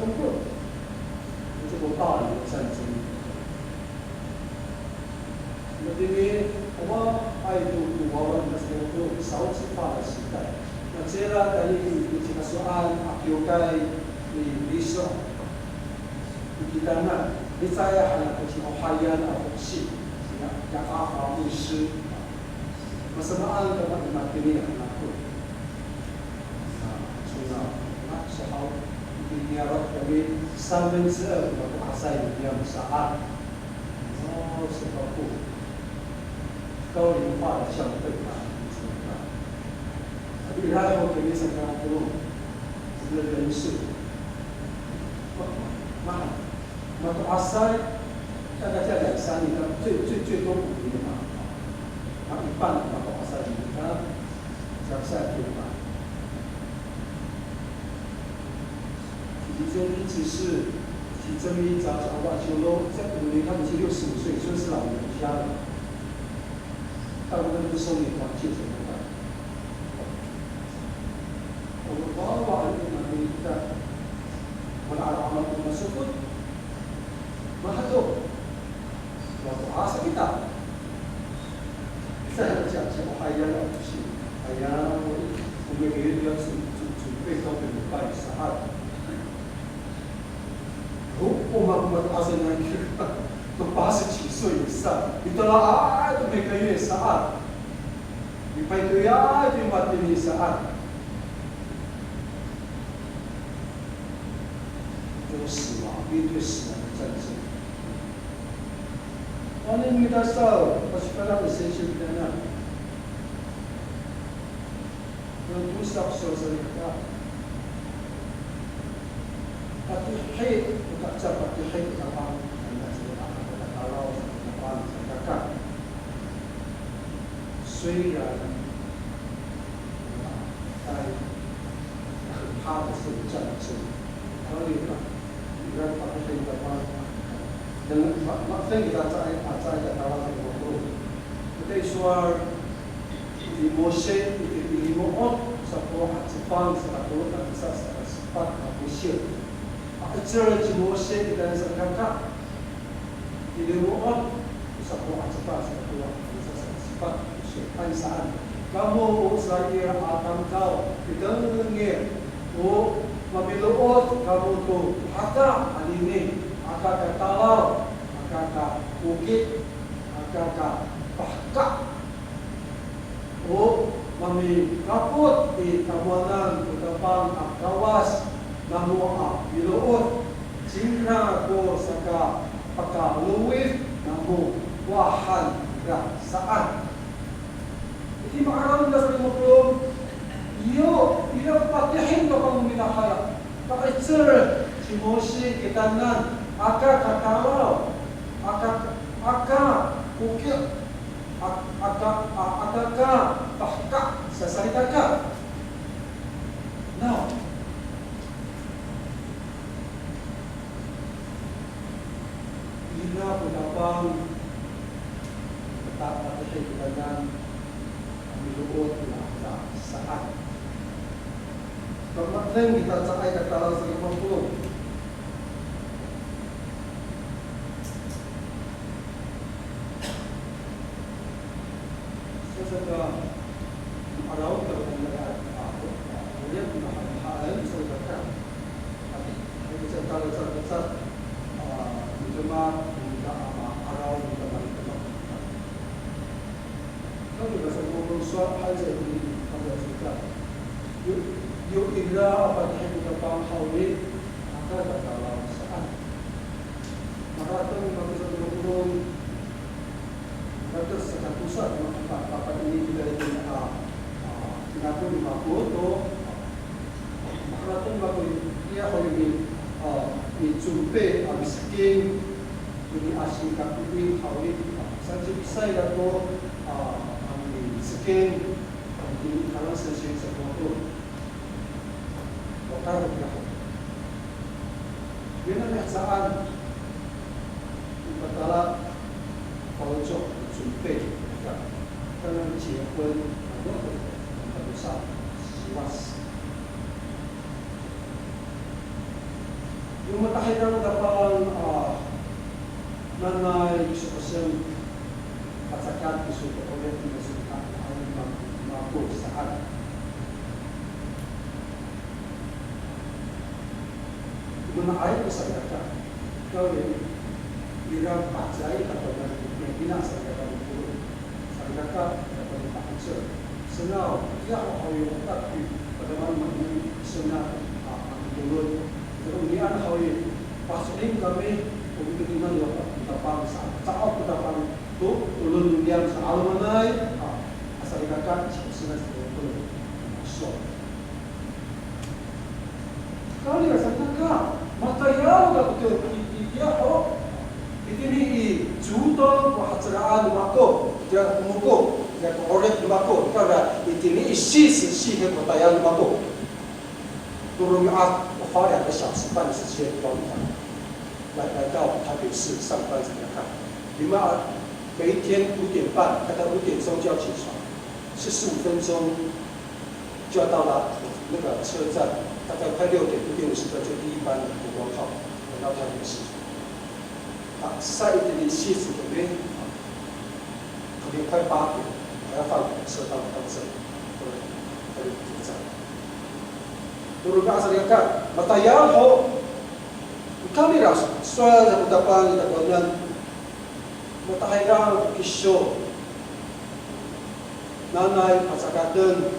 痛苦，这么大的战争。那因为我们爱都都往往那时候都少子化的时代，那这样的一个这个说啊，啊，有该你你说，你给他那，你在呀，还有个什么花园啊，东西，这样，要阿华牧师。 Masamaan ko matini a anak ko. Na, so na, na, so haw, itini niyaro' kami 三分之二 ko mato'asay niyam saan. O, so haw ko. 高龄化的消费啊，怎么办？Iraay ho kami sa ko, 我们的人数。Mahal. Mato'asay, 大概在两三年，最最最多五年吧。然后一半 mato'asay 你看，这样下去的话。其实这一直是，其实这么一早早晚修咯，在五年他们已经六十五岁，算是老人家了。大部分都是送给环境怎么办？ Wawa, ano, ano ita. Wala, ano, ano, masukot. Mahato. Wato, asa kita. Sa, sa, sa, aya, si, aya, 我们每个月都要准，准，准备到这个礼拜三。 Ro, o ma, o mato'asay niyam, to 八十几岁以上，你都要啊，都每个月是啊，你排队啊，就排队是啊。这个死亡，面对死亡的战争。Ano mita saw, pasifana' ko sensyo kita na. Ano to sa ko sowal sa kita. Patihi, o kaca patihi ko Tapang, tangasa ira a kakatalaw sa ko Tapang, salikaka. 虽然在很怕的是战争，可以吧？你看，把这些地方，能，把，把这个大家，大家，大家，大家， Patay sowal ni Mose, i, i limo'ot sa ko a cefang, sa ko tangasa, sa ko sepat a posir. Pa'icel ci Mose i tangasa kaka. I limo'ot sa ko a cefang, sa ko tangasa, sa ko sepat a posir. Ano saan? Kamo o Israil a tamdaw, pitengil, o mamilo'ot kamo to haka anini, aka katalaw, aka kapoki, aka kapahka. O mamikapot i tamowanan ko Tapang a Kawas namo a milo'ot, cingra ko sakapakalowid namo, wa han ira saan. Iti ma'araw nira sa limo'ot, iyo, ira ko patihi no Tapang no mita haya. Pa'icel ci Mose kitanan, aka katalaw, aka, aka poki, a, aka, a, aka kapahka, sa salikaka. Naw, ira ko Tapang, ta, patihi kitanan, milo'ot ira kita saan. Pamateng kita caay katalaw sa lima polo'. Saka, araw, kalau kita, ah, ah, kemudian kita hari, hari, misalkan, Kami sa, kami sa, kami sa, ah, mitema, mitema, ah, araw, mitema, mitema. Kami sa, kami sa, hay sa, kami sa, kami sa. Yo, yo ira a patihi ko Tapang haw i, aka katalaw saan. Maka kami sa, kami sa, Latek saka tosa, maka, maka ini kita ini, ah, ah, tinako ni mako to, ah, makarateng mako, iya ko ini, ah, i cumpe, ah, miskin, ini asing kakuin, haw i, ah, sanci pisay la to, ah, ah, miskin, ah, ini kalang sanci sa to. Wakay ko kiya ho. Yun ang saan. Patala, pawco, 准备. Ka, ka 结婚, ano, pagdusa, siwas. Yo matahidang Tapang, ah, nanay kiso ko saan, pacakat kiso ko 'orip no miso i ka'ayaw no mako saan. Manaay ko salikaka. Kawrira, ira pacay, ira salikaka no polong. Salikaka, ira pacay. Sengaw, iya ho haw i, o tak i, padamaan no mako i, sengaw, a, a, polong. Pero niyaan haw i, paso'elin kami, o mitolon niyam ko Tapang sa, sa'opo ko Tapang to, tolon niyam sa 'alomanay, a, a salikaka, sa, sengaw sa polong. So, Kawrira salikaka, matayal kako to i, i, iya ho. Itini i Codong ko haceraan no mako, ira ko moko, ira ko 'orip no mako, kawrira itini i Sis, Sis ko matayal no mako. To romi'ad ko 花莲的小时半的时间，来，来到台北市上班，怎么样看？你们啊，每一天五点半，大概五点钟就要起床，四十五分钟 就要到达那个车站，大概快六点，五点五十分就第一班的国光号来到台北市。啊，下一个的戏子准备，可能快八点，还要换车到，到这，到台北车站。Toro ka sa nika, matayal ho. Kami ra, sowal sa ko Tapang i takowanan. Matahidang kiso. Nanay pacakaten.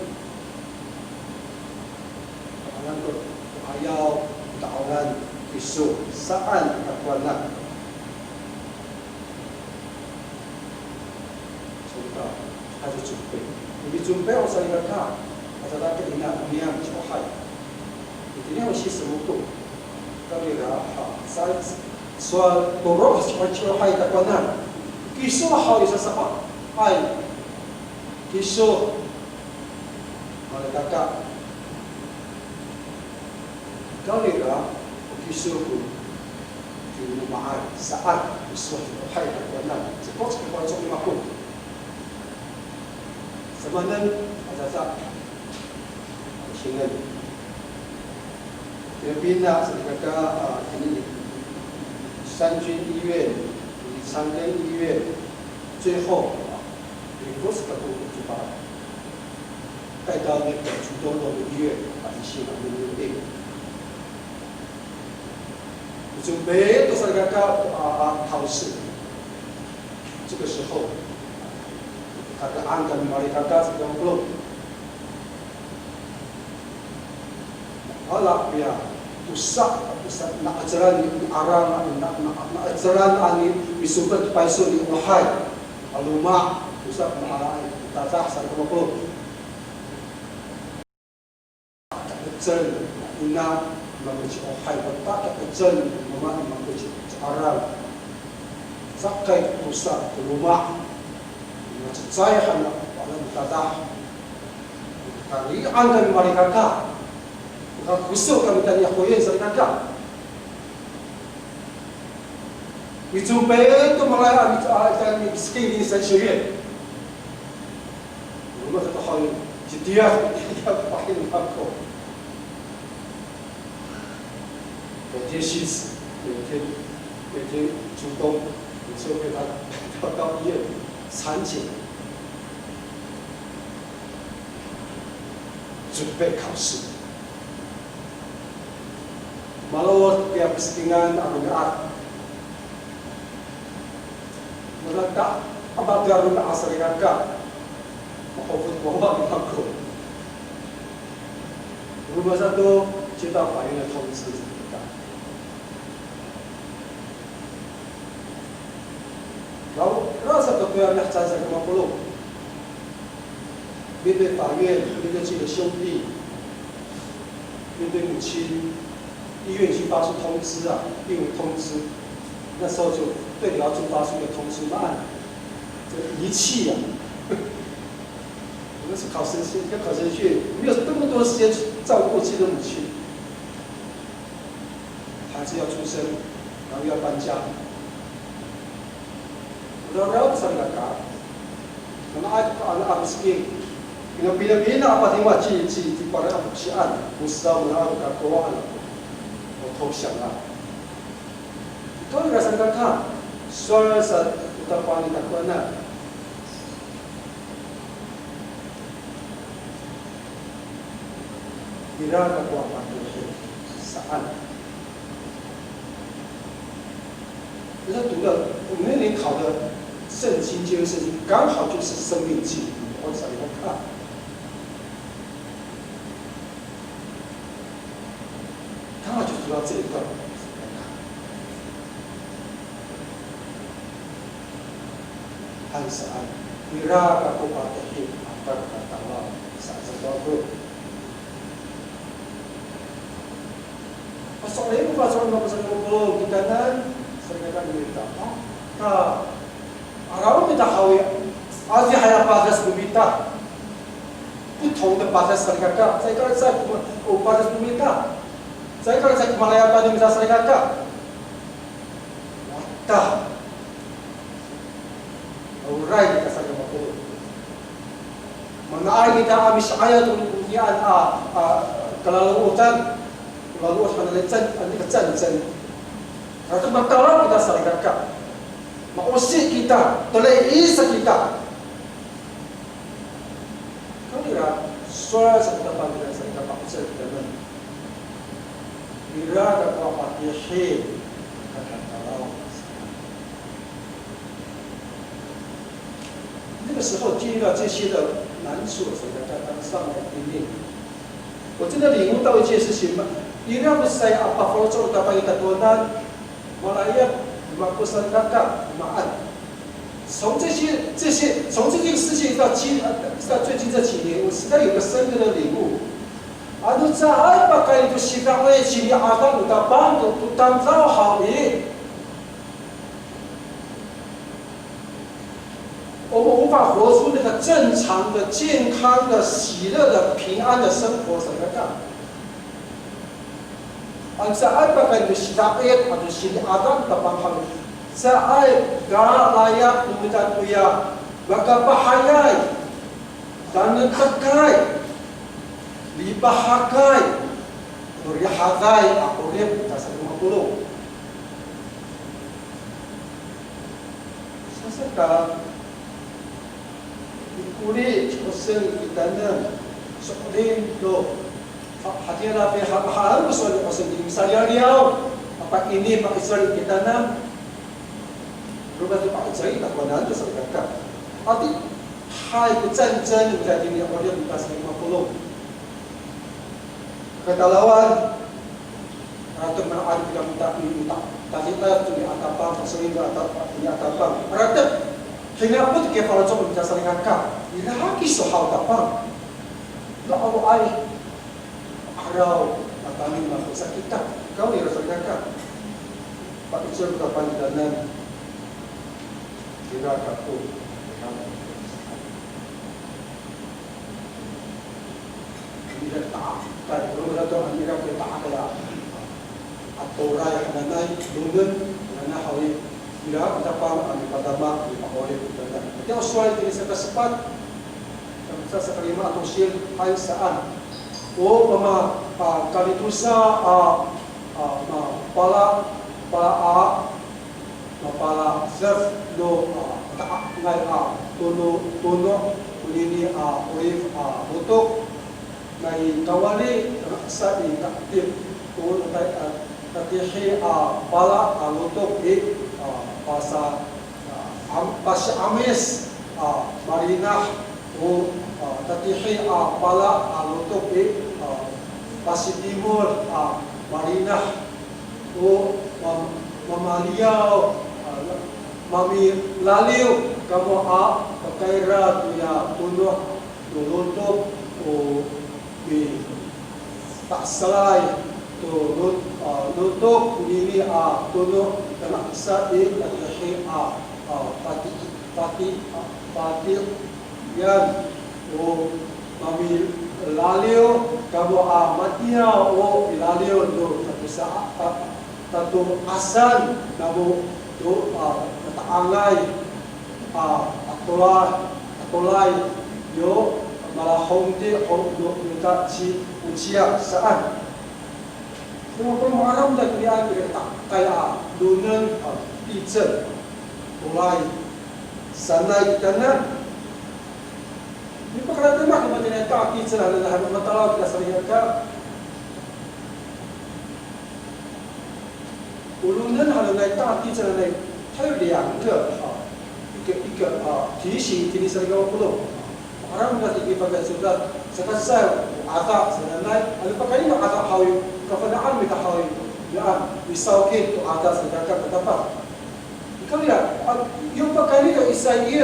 Takowanan to, ayaw, takowanan kiso. Saan takowanan. Salikaka, 开始准备. Micumpe o salikaka, a caay ka ina niyam, ci'ohay. Itini o Sis no mako. Kawrira, ha, sa, sowal toro' sa ci'ohay takowanan. Kiso haw i sasapa. Hay. Kiso. Malekaka. Kawrira, o kiso ko, ko loma'ay, saan, kiso ci'ohay takowanan. Sako, sako, sako, mako. Samaanen, aca sa. Singlen. Pinapina salikaka, a, kini 三军医院, 长庚医院, 最后, a, 带到那个竹东的医院, a, 一些的病。准备 to salikaka, a, a, 考试。这个时候, kaka angka malekaka sa ko Ala piya, tosa, tosa, na'ecelan ni arang, na, na, na'ecelan a ni, misopet payso ni ohay. A loma', tosa, ma'ala, tadah sa ko mako. Ta'ecel, ina, mako ci ohay, ta'ecel, mama, mako ci arang. Sakay tosa, ko loma'. Macecay han, ala tadah. Kari'ang kami malekaka. Makakoso kami taniya hoyen salikaka. Micompay to malay a mi, a, ita mi miskin ni 神学院. Roma sato haw i, citiya, citiya pahin ako. 每天去死，每天，每天出动，有时候被他带到医院产检。 准备考试。Malo kiya pisikingan a romi'ad. Malaka, a, matiya romi'ad salikaka. Mahopot ko wawa ni mako. Roma sato, 接到法院的通知 salikaka. Law, law sa to koya mihecaan sa ko mapolong. 面对法院，面对自己的兄弟，面对母亲，医院已经发出通知啊，病危通知。那时候就对寮处发出一个通知，那这仪器啊，我们是考神学，要考神学，没有那么多时间去照顾自己的母亲。 孩子要出生，然后要搬家。Rawraw salikaka, nano a, ano a miskin, pina, pina, pina a patingwa ci, ci, ci Pangcah a foksian, o saw nano a kakowaan, o tosyang a. Kawrira salikaka, sowal sa o tapang ni takowanan. Ira kako a mato'asay saan. 那读的，我们那年考的圣经，旧约圣经，刚好就是申命记，我想要看。刚好就读到这一段。 Hay saan, ira kako patihi a kakatalaw saan sa to ako. Paso'elin ko, paso'elin ko sa ko kitanan, sa kitanan mita. A, ta, araw mita haw i, aci hay a pades no mita. 不同的 pades salikaka, caay ka, caay ko, o pades no mita. Caay ka, caay ko Malayapan no mita salikaka. Wata. Awaay kita sa ko mapolong. Mana'ay kita a misi'ayaw to niyaan a, a, kalalo'otan. Kalalo'ot mana'ay can, a, nika cancel. Rato matalaw kita salikaka. Ma'osi kita, teli'is kita. Kawrira, sowal sa kita pangkilan sa kita pa'ocel kitanan. Ira kako a patihi a kakatalaw. 那个时候经历到这些的难处，所以大家当上来经历。我真的领悟到一件事情嘛，ira ko saan a pafaloco' o tapang i tatonan, malaya, mako salikaka, maan. 从这些这些从这件事情到今呃到最近这几年，我实在有个深刻的领悟。Ano caay pakayni to sida'it, sini'ada no Tapang to, to tamdaw haw i, 我们无法活出那个正常的、健康的、喜乐的、平安的生活，怎么样？Ano caay pakayni to sida'it ato sini'ada no Tapang haw i, caay kalayap no mita toya makapahayay, tanektekay, lipahakay, rihaday a 'orip, ta sa lima polo'. Saka, mikoli ci Hosen kitanan, so'elin to, ha, hatira pi ha, ha, ko so'elin Hosen i, misaliyaliyaw, a pa'ini, pa'icel kitanan, roma to pa'icel i, takowanan to salikaka. Ati, hay ko 战争, ira itini 'orip, ta sa lima polo'. Katalawan, aratek mana'ad kita mita, mita, tati'ad to ni Atapang, paso'elin to Atapang, ni Atapang. Aratek, hinapot kifaloco' mita salikaka. Ira kiso haw Tapang. No awaay, araw, matani mako sa kita. Ikaw ira salikaka. Pa'icel ko Tapang kitanan. Ira kako. Ira ta'akay, roma sato a ira ko ta'akay a, atoray hananay, lonen hananay haw i, ira ko Tapang a mipadama, mipa'orip kitanan. Itiya o sowal itini saka sepat, saka, saka lima a tosil, hay saan. O mama, a, kalitosa, a, a, ma, pala, pala a, mapalacef no, a, mata'angay a tono, tono, onini a 'orip a lotok. Nai kawali, sa i ka'etip to, nai, a, tatihi a pala a lotok i, a, pasa, a, am, pasi'amis a malinah, o, a, tatihi a pala a lotok i, a, pasitimol a malinah. O, mam, mamaliyaw, a, mamilaliw kamo a pakayra toya tono no lotok, o, mita'esalay to lot, a, lotok konini a tono, tangasa i tatihi a, a, pati, pati, a, pati, yan, o, mamilaliw kamo a matiya o milaliw no tatosa, ta, tato'asan namo to, a, mata'angay a, atolay, atolay yo malahongti ho no, no ta ci Ociya saan. Saka ko ma'araw to kinian, kira ta'akay a lonen, a, 地震, tolay sanay kitanan. Mipakalatema ko matini a 地震 hananay, matalaw kita salikaka. O lonen hananay, 大地震 hananay, 它有两个, a, 一个, 一个, a, 提醒, itini salikaka polo'. Ma'araw kita itini pakayni codad, saka cecay o 'ada sananay, ano pakayni no 'ada haw i, kafana'an mita haw i, yan, misawkit to 'ada salikaka ko Tapang. Ikaw ya, a, yo pakayni to i, sa i,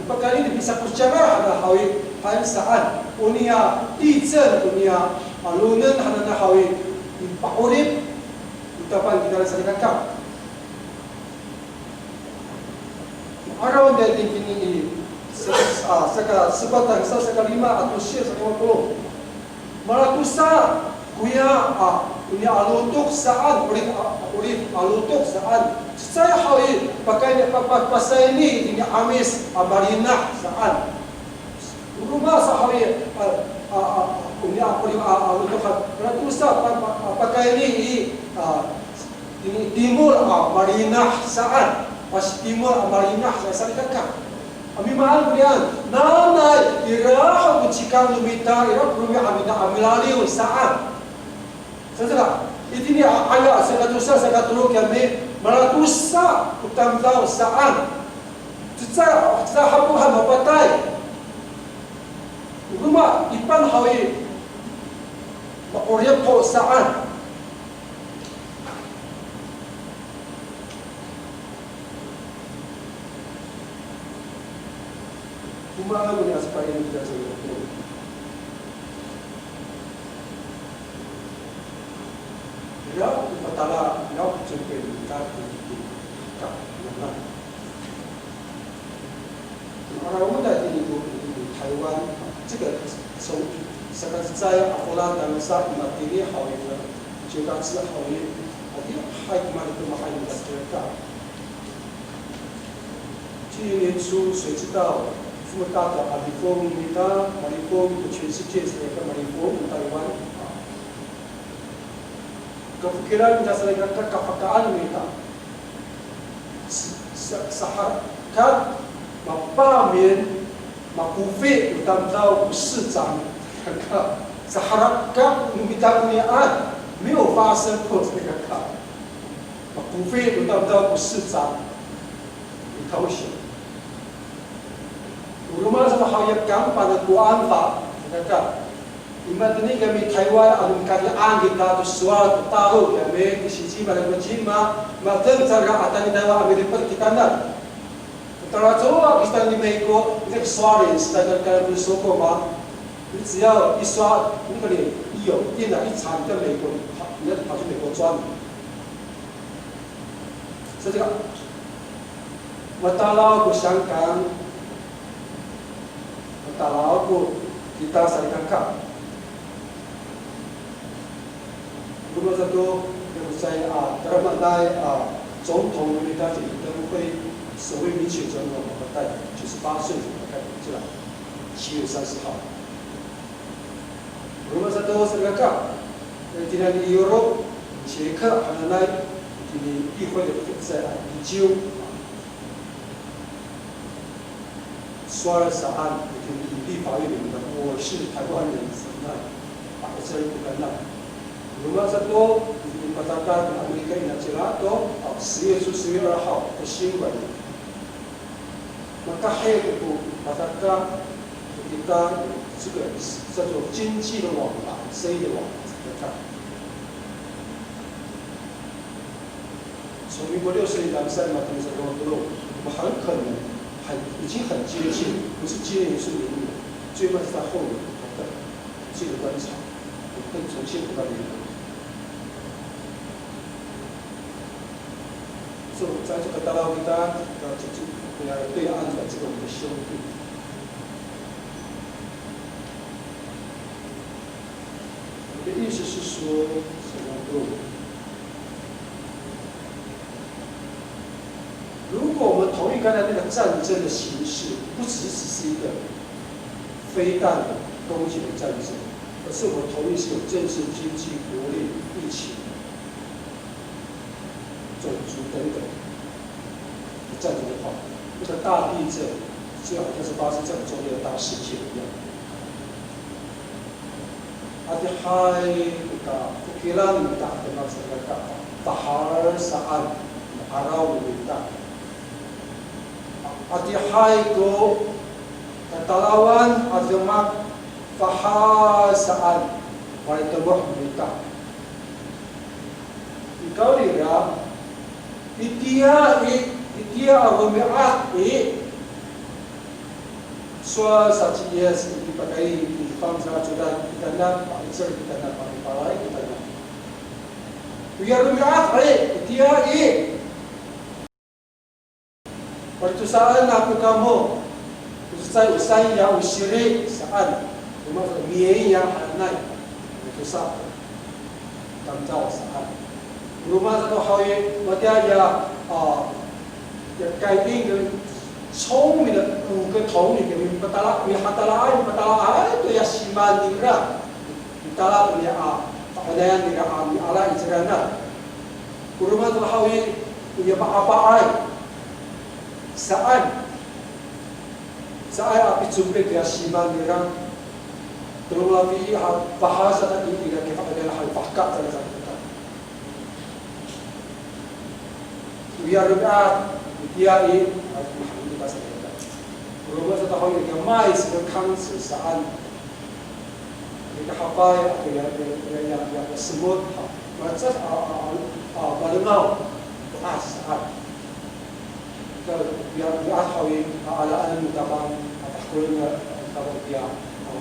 pakayni to i, sa ko cecay hananay haw i, han saan, oniya 地震, oniya, a, lonen hananay haw i, mipa'orip to Tapang kitanan salikaka. Ma'araw kita itini i, sa, a, saka sepat, sa, saka lima ato siyo, saka lima polo'. Malatosa koya, a, oniya a lotok saan, 'orip, a, 'orip a lotok saan. Cecay haw i, pakayni, pa, pa, pasayni itini 'amis a malinah saan. O roma sa haw i, a, a, a, oniya a 'orip a, a lotok saan. Malatosa pa, pa, a, pakayni i, a, Ini timol a malinah saan, pasitimol a malinah saan, salikaka. A mimaan konian, nanay ira ho ko cikang no mita, ira ko romi'ami'ad a milaliw saan. Saan sa, itini a, aya, saka tosa, saka tolo kiyami, malatosa ko tamdaw saan. Cecay, cecay hapoh han mapatay. Roma, ipan haw i, ma'orip ho saan. Kumaen ko niya sepat i, kita sa 我们来听一个台湾这个从 saka cecay a folad tangasa i matini haw i, ciwkaci haw i, adihay ko mani ko mahaen a saka. 今年年初，谁知道这么大的 malifong 呢？Malifong 的全世界是一个 malifong 台湾啊。Kafokilan kita sa nika kafakaan kita. Sa, sa, saharakat, mapamin, makofi, o tamdaw ko 市长, saharakat no mita konian, 没有发生过这个. Makofi, o tamdaw ko 市长, 你投降. O roma sato haw ya kangpanakoan pa, saka. I matini kami Taywan, ano mikari'ang kita to sowal to talo kami, ti sicima, lako cima, mateng cangra a tayni Taywan a milipet kitanan. Talacowa kita ni 美国，那个刷脸时代，刚刚不是说过吗？你只要一刷，那个脸一有，电脑一查，你在美国，你要跑去美国抓你。 Sa tika, matalaw ko 香港, matalaw ko kita salikaka. Roma sato, 那个在啊，tadamaanay a 总统 no mita ci 李登辉，首位民选总统，他在九十八岁，他在这了，七月三十号。 Roma sato salikaka, itini i Europe, 捷克 hananay, itini 议会的在啊，已经 sowal saan, itini i 立法院里面的，我是台湾人 sanay, a, 这一个呢。Roma sato, itini i patatak Amerika i nacila to, a, 十月初，十月二号的新闻。 Makahi to ko pataka kita, 这个叫做经济的往来，生意的往来，pataka. 从民国六十年代开始，我们很可能很，已经很接近，不是今年也是明年，最慢是在后年，这个观察。 会重新回到原点。所以在这个大陆，大家要记住，不要对岸的这个我们的兄弟。我的意思是说，什么不？如果我们同意刚才那个战争的形式，不只是只是一个飞弹攻击的战争，而是我们同意是有政治、经济、国力、疫情、种族等等的战争的话，那个大地震就好像是发生在中间的大事件一样。Adihay ko kafokilan no mita a demak salikaka, pahal saan, 'araw no mita. Adihay ko tatalawan a demak, pahal saan, malitemoh no mita. Nikawrira, itiya i, itiya a romi'ad i, sowal sa ci Yis i pakayni i fangcal a codad kitanan, pa'icel kitanan, pa'ipalay kitanan. Oya romi'ad i, itiya i. Palitosaan ako kamo, o cecay o saan ya o siri saan, o miyay ya hanay, o tosa tamdaw saan. Roma sato haw i, matiya ya, a, ya 该隐的聪明的五个童女 mipatala, mihatalaay, mipatalaay to ya siman nira. Mitala to niya a, pakaynian nira a miala i cira na. O roma sato haw i, o ya pa'apaay. Saan. Saan a picompit ya siman nira. Tolong lafi ha, bahasa tadi ira kifakaynian ha, pahka tadi sa kita. Oya romi'ad, itiya i, a, mahani kita sa kita. O roma sato haw i, ya mais, ya kangsi, saan. Nikahapay ato ya, ya, ya, ya, ya semot, ha, macas, a, a, a, a, malengaw, to'as, a. Ka, ya, ya, haw i, a, alaan no Tapang, a, tahkolen no Tapang ya, a,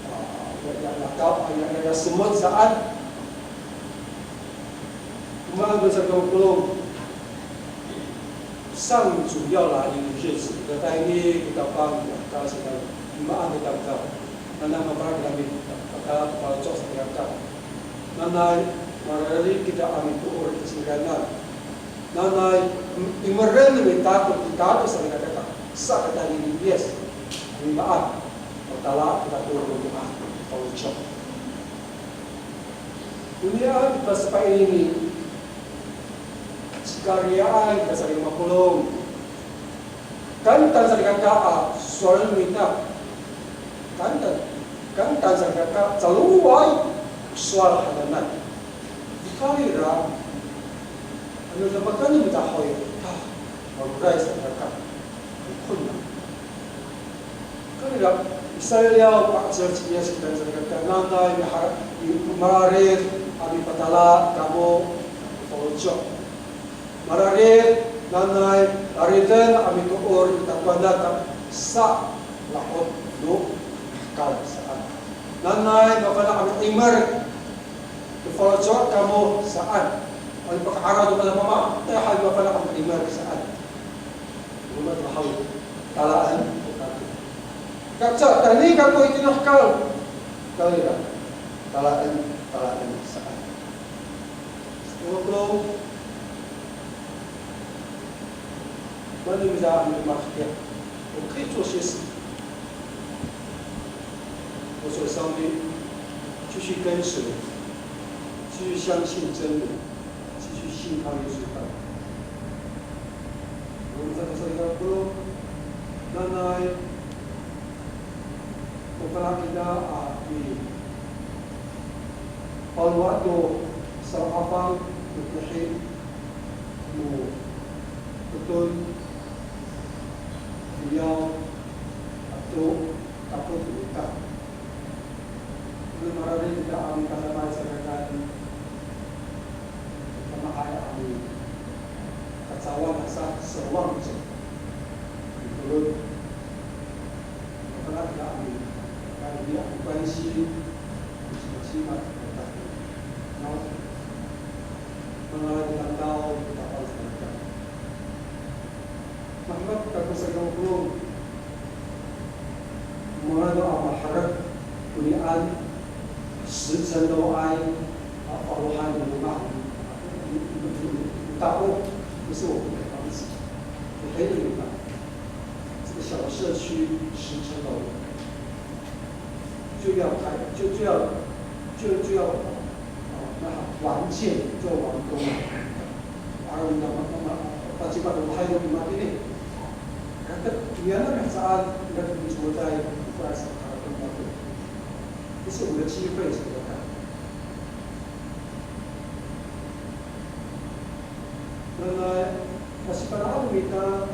a, ya, ya, ya, ka, ya, ya, ya semot saan. Kumaan ko sa kawkolong. 上主要来临的日子，kita tayni, kita pang, kita sila, imaan kita ka. Nanay mafana' kita mi, kita faloco' sa kita ka. Nanay mararid kita a mitoor i cingraan. Nanay imeren no mita to pitato sa kita ka. Sa kita ni Yis. Imaan. Matala kita to ro a faloco'. Onian kita sepaini, Sakariya, kita salikaka mapolong. Kantan salikaka a sowal no mita. Kantan, kantan salikaka, caloway sowal hananay. Nikawrira, ano damakan no mita haw i, ta, maroray salikaka. Konira, Israil, pa'cel ci Yis kitaan salikaka, nanay mihara, mararid a mipatala kamo faloco'. Mararid, nanay, marariden a mitoor i takowanan ta sa lahot no hekal saan. Nanay mafana' a mi'imer to faloco' kamo saan. Ano paka'araw to kamo mama, ta hay mafana' a mi'imer saan. Roma to haw i, talaen to kako. Kaca, tayni kako itini hekal. Kawrira, talaen, talaen saan. Sowal ko, mani mita a midemak kiya. 我可以做些什么？我说上帝，继续跟随，继续相信真理。 继续信靠耶稣吧。我们再说一个不咯，nanay mafana' kita a mipalowad to salo'afang no tihi no Eton, Fiyaw ato Takot no mita. Ano mararid kita a mikadamay sakacaay, kama'ay a mikacawan asa sowal to. Mitolon. Mafana' kita a mi, kami a mikansiy, misimasima, mata. Naw. Mangalaay ko tamdaw, tapang sakacaay. Mahemek kako sa i polong. Manga'ay a maherek konian, 时辰 to ay, a, falohay no loma', a, tao, 可是我不敢放弃。我陪着你们，这个小社区 时辰 to. 就要开，就，就要，就，就要，呃，那完建，就完工了。而我们的，那么，那么，大家把我们还有我们那边，那个原来的啥，那个什么在，在，这是我们的机会，是不是？ Nanay, kasifana'an no mita,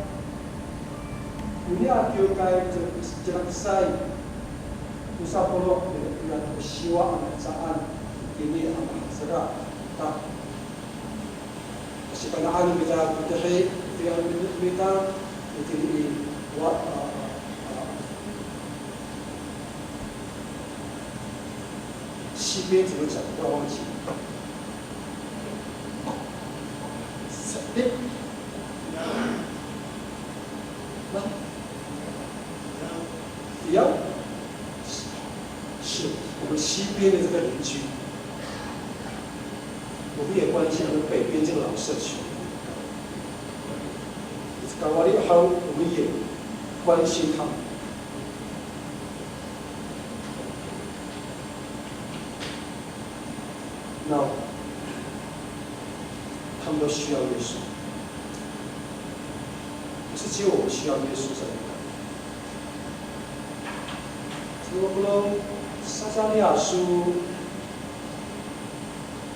onian a kiwkay, cira, cira kisay, tosa polo' ira ko siwa a mihecaan, itini a mahecera, ta. Kasifana'an no mita, ko tihi, onian no mita, itini i, wa, a, a, a, 西边怎么讲？不要忘记。哎，那，不要，是我们西边的这个邻居，我们也关心我们北边这个老社区。我们也关心他们。 那他们都需要耶稣，不是只有我们需要耶稣而已。所以我们撒迦利亚书，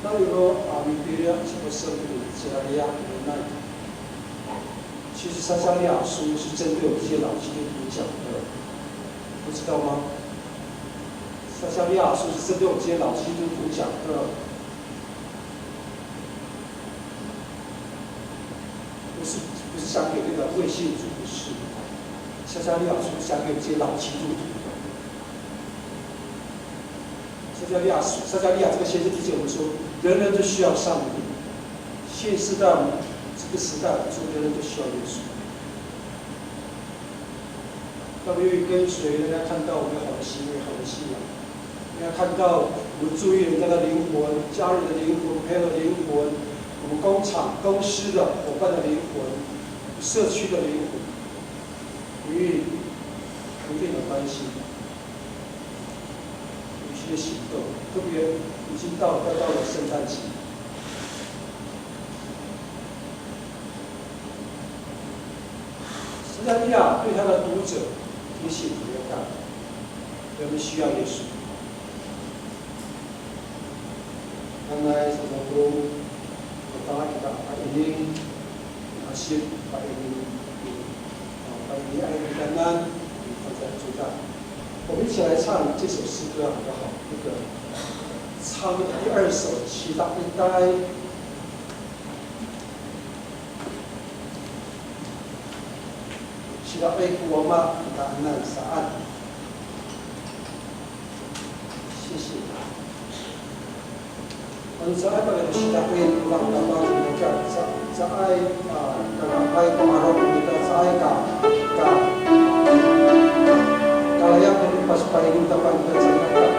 那有个啊，米比亚，什么圣经，撒迦利亚，那 其实撒迦利亚书是针对我们这些老基督徒讲的，不知道吗？撒迦利亚书是针对我们这些老基督徒讲的，不是，不是讲给那个未信主的，是撒迦利亚书是讲给我们这些老基督徒的。 撒迦利亚，撒迦利亚这个先知提醒我们说，人人都需要上帝。现时代我们这个时代，我说别人都需要耶稣。当我们愿意跟随，人家看到我们好的行为、好的信仰，人家看到我们注意人家的灵魂、家人的灵魂、朋友的灵魂、我们工厂、公司的伙伴的灵魂、社区的灵魂，我们愿意不断的关心。 有些行动，特别已经到，快到了圣诞节。撒迦利亚对他的读者提醒我们要干嘛？我们需要耶稣。Nanay sa polong, mafana' kita pa'ini, asip pa'ini, pa'ini ay kitanan, kita. 我们一起来唱这首诗歌好不好？那个唱那个第二首，祈祷一代。祈祷一代，我们感恩上帝。谢谢。 Ano caay pala ko sida'it, o Tapang, caay, a, kanga'ay ko 'aro no mita, caay ka, ka, kalayap ko paspaini no Tapang, caay ka.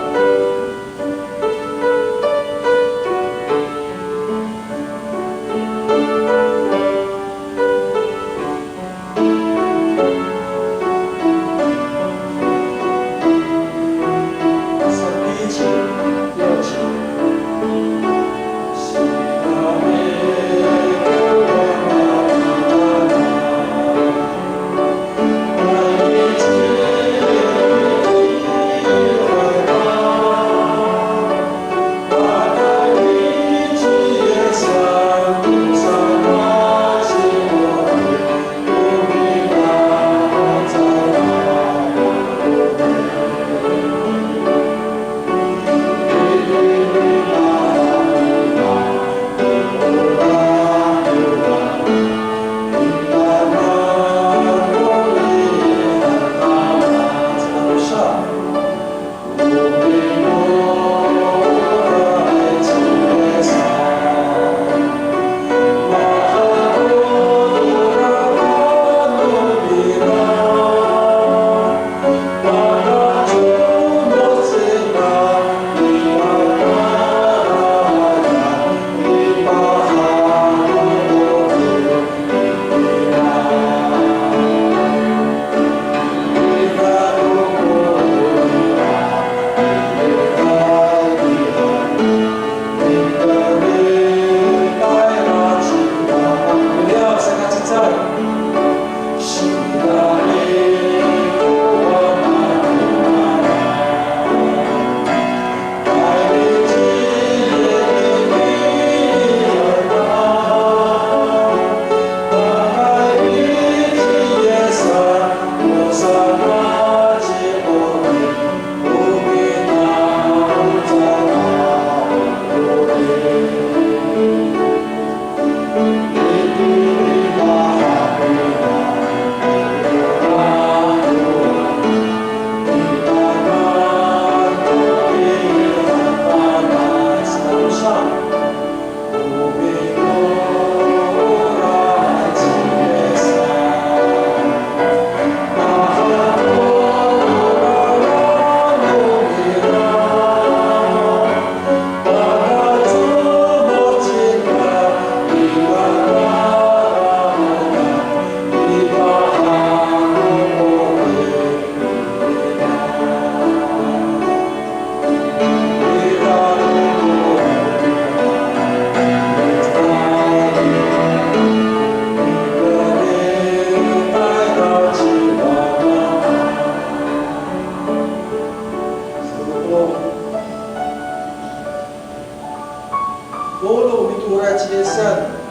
Polong mitoor a ci Yisan,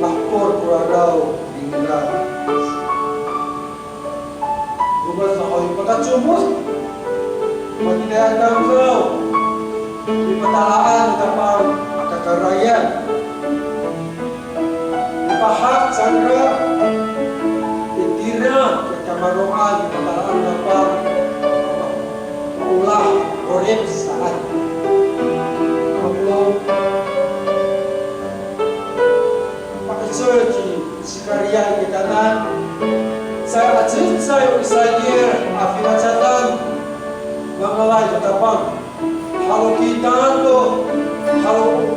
mahepol ko raraw ningra. Roma sa haw i, pakacomod, matiniay a tamdaw, mipatalaan no Tapang a kakarayan. Mipahak cangra, itira, kamaro'an, mipatalaan no Tapang, maolah, 'orip saan. Ako, pakecol Cecay o Israil a finacadan, mangalay to Tapang. Halo kita to, halo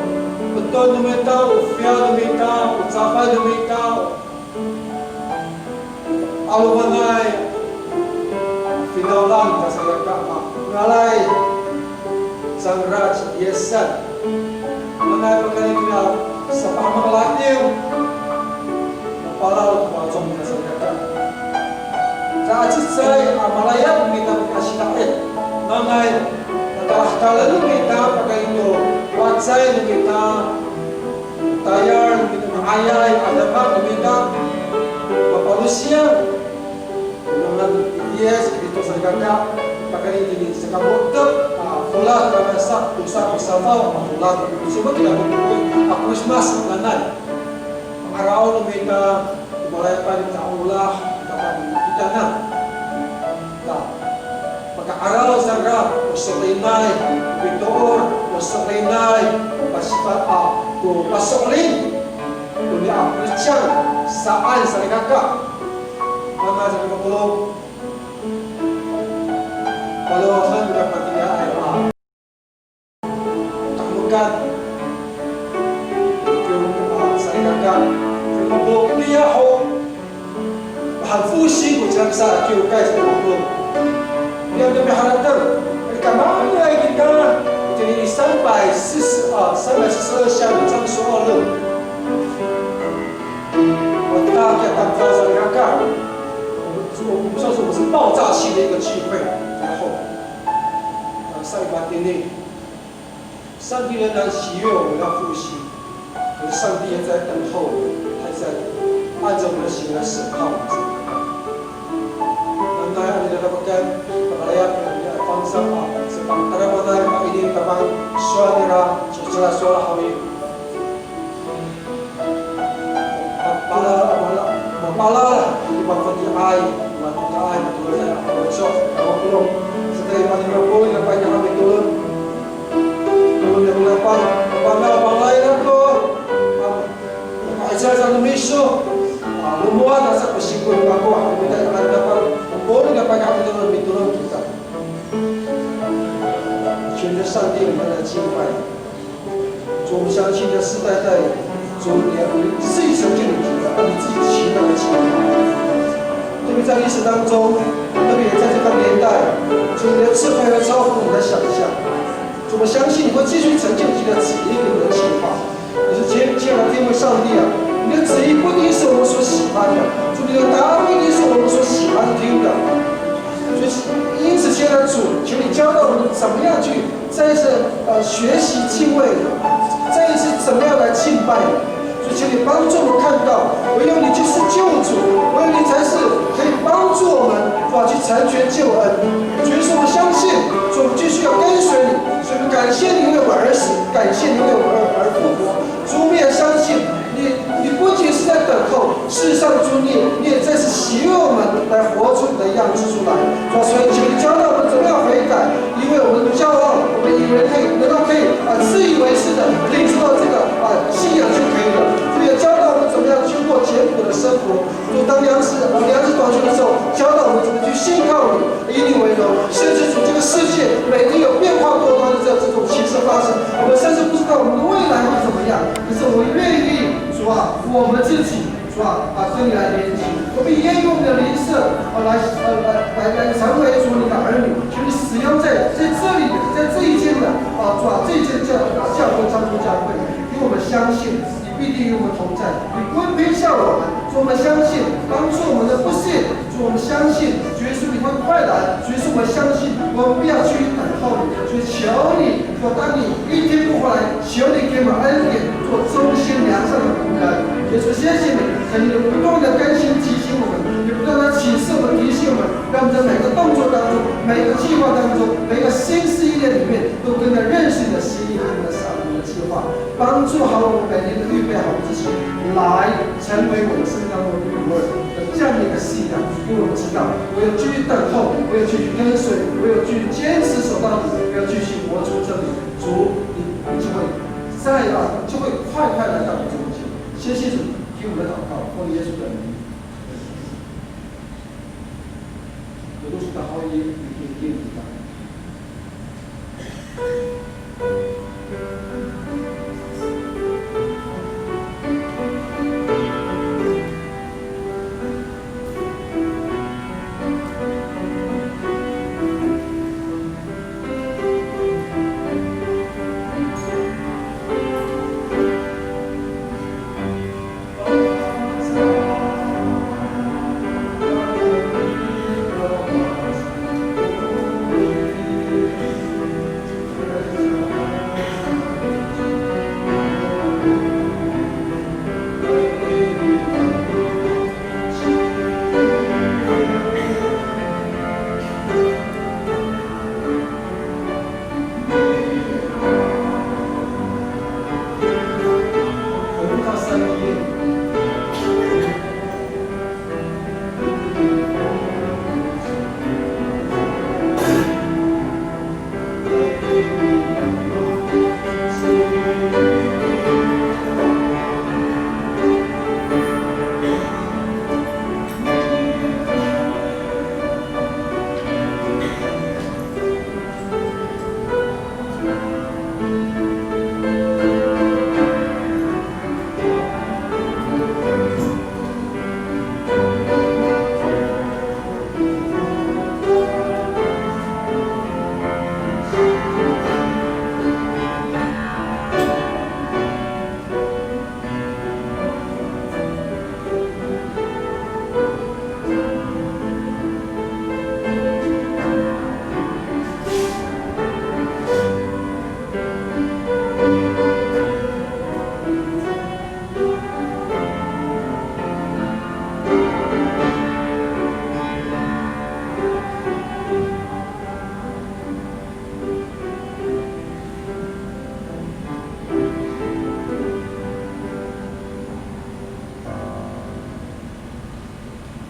eton no mita, o fiyaw no mita, o cafay no mita, 'alomanay finawlan ta salikaka, mangalay cangra ci Yisan. Mangalay pakayni to ya sapah mangalatiw, mapalal ko fangcon ta salikaka. Sa cecay a malayap no mita pakayni a sida'it. Nanay, matalahekalen no mita pakayni to wacay no mita, tayal no mita, nga'ayay a demak no mita, mapalosiyang. Ngangan ni Yis Kristo salikaka, pakayni tini saka mo^tep a folad, kangasa tosa ko safaw a folad. Sowal kina ko a Christmas nanay. Pa'araw no mita, to malayapan no mita a olah, kita na. Ta, paka'araw cangra, o so'elinay, pitoor, o so'elinay, pasifa, a, ko paso'elin, o niya a pecang, saan salikaka. Mama, sa ko polong. Palowahen ko patiraay a. Tamokan. Ko, a, salikaka. Ko polong tiya ho. Mahal fusi ko cangra sa kiwkay sa ko polong. Niya kami harateng. Kamangay kita. Itini i 三百四十, a, 三百四十二项的张数二六。 我大概当造成一个概念，我们说，我们说是我们是爆炸性的一个聚会，然后，呃，上一班定例，上帝仍然喜悦我们要复兴，可是上帝也在等候我们，他也在按着我们的行为来审判我们。Nanay, ano ira ko kapalayap, ano ira ko fangcal, a, sa pangtalamanay, a, ini, tapang, sowal nira, so, sowal, sowal, hawi. Mapalal, mapalal, mapalal, mapatiay, matokaay, matolonay, matoso, mapolong. Sekiray mapolong, mapatiay, mitolon. Tolon, mapal, mapalal, mapalal, mapolong. Mapaical sa no miso. A, lomowad sa ko singko no mako, a, mapatiay, mapal, mapolong, mapatiay, mitolon, mitolon kita. 全的上帝，我们来敬拜。 主，我们相信这世代代，主，你要你自己成就你自己的，你自己奇妙的计划。特别在历史当中，特别在这个年代，主，你的智慧要超乎我们的想象。主，我们相信你会继续成就你的旨意跟你的计划。你是接接纳天父上帝啊，你的旨意不一定是我们所喜欢的，主，你的答案不一定是我们所喜欢听的。所以，因此，现在主，求你教导我们怎么样去 再一次，呃，学习敬畏，再一次怎么样来敬拜你。所以，请你帮助我们看到，唯有你就是救主，唯有你才是可以帮助我们，哇，去成全救恩。所以说，我相信，主，我们继续要跟随你。所以，我们感谢你为我们而死，感谢你为我们而而复活。主，我们也相信， 你，你不仅是在等候，事实上，主，你也，你也再次喜悦我们来活出你的样子出来。主啊，所以求你教导我们怎么样悔改，因为我们骄傲，我们以为可以，能够可以，啊，自以为是的领受到这个，啊，信仰就可以了。主也教导我们怎么样去过简朴的生活。主，当粮食，啊，粮食短缺的时候，教导我们怎么去信靠你，以你为荣。甚至主，这个世界每天有变化多端的这，这种形式发生，我们甚至不知道我们的未来会怎么样。 可是我们愿意，主啊，我们自己，主啊，啊，跟你来连接。我们也愿意我们的灵舍，啊，来，呃，来，来，来成为主你的儿女，求你使用在，在这里，在这一间的，啊，主啊，这一间的教，啊，教会，彰化教会，因为我们相信你必定与我们同在，你不会偏向我们。主，我们相信，帮助我们的不信， 主，我们相信，主耶稣你会快来。主耶稣，我们相信，我们必要去等候你。所以求你，主，当你一天不回来，求你给我们恩典，做忠心良善的仆人。耶稣，谢谢你，求你不断的更新提醒我们，你不断的启示我们、提醒我们，让我们在每个动作当中、每个计划当中、每个心思意念里面，都更加认识你的心意和你的善良的计划，帮助好我们每天都预备好自己来 成为我们生命当中独一无二的这样的一个信仰，因为我们知道，唯有继续等候，唯有继续跟随，唯有继续坚持守到底，唯有继续活出真理，主，你，你就会再来，就会快快来到我们中间。谢谢主，听我们的祷告，奉耶稣的名。Terus kahoy i, mikinkin kita.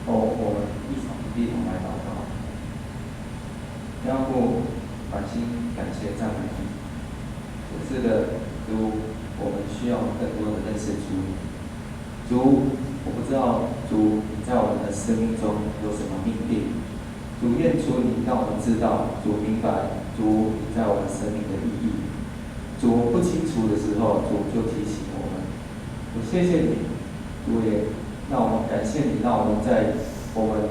哦，我们一同，一同来祷告。天父，满心感谢赞美你。是的，主，我们需要更多的认识主。主，我不知道主你在我们的生命中有什么命定。主，愿主你让我们知道，主明白，主你在我们生命的意义。主，我们不清楚的时候，主就提醒我们。 我谢谢你，主耶，让我们感谢你，让我们在我们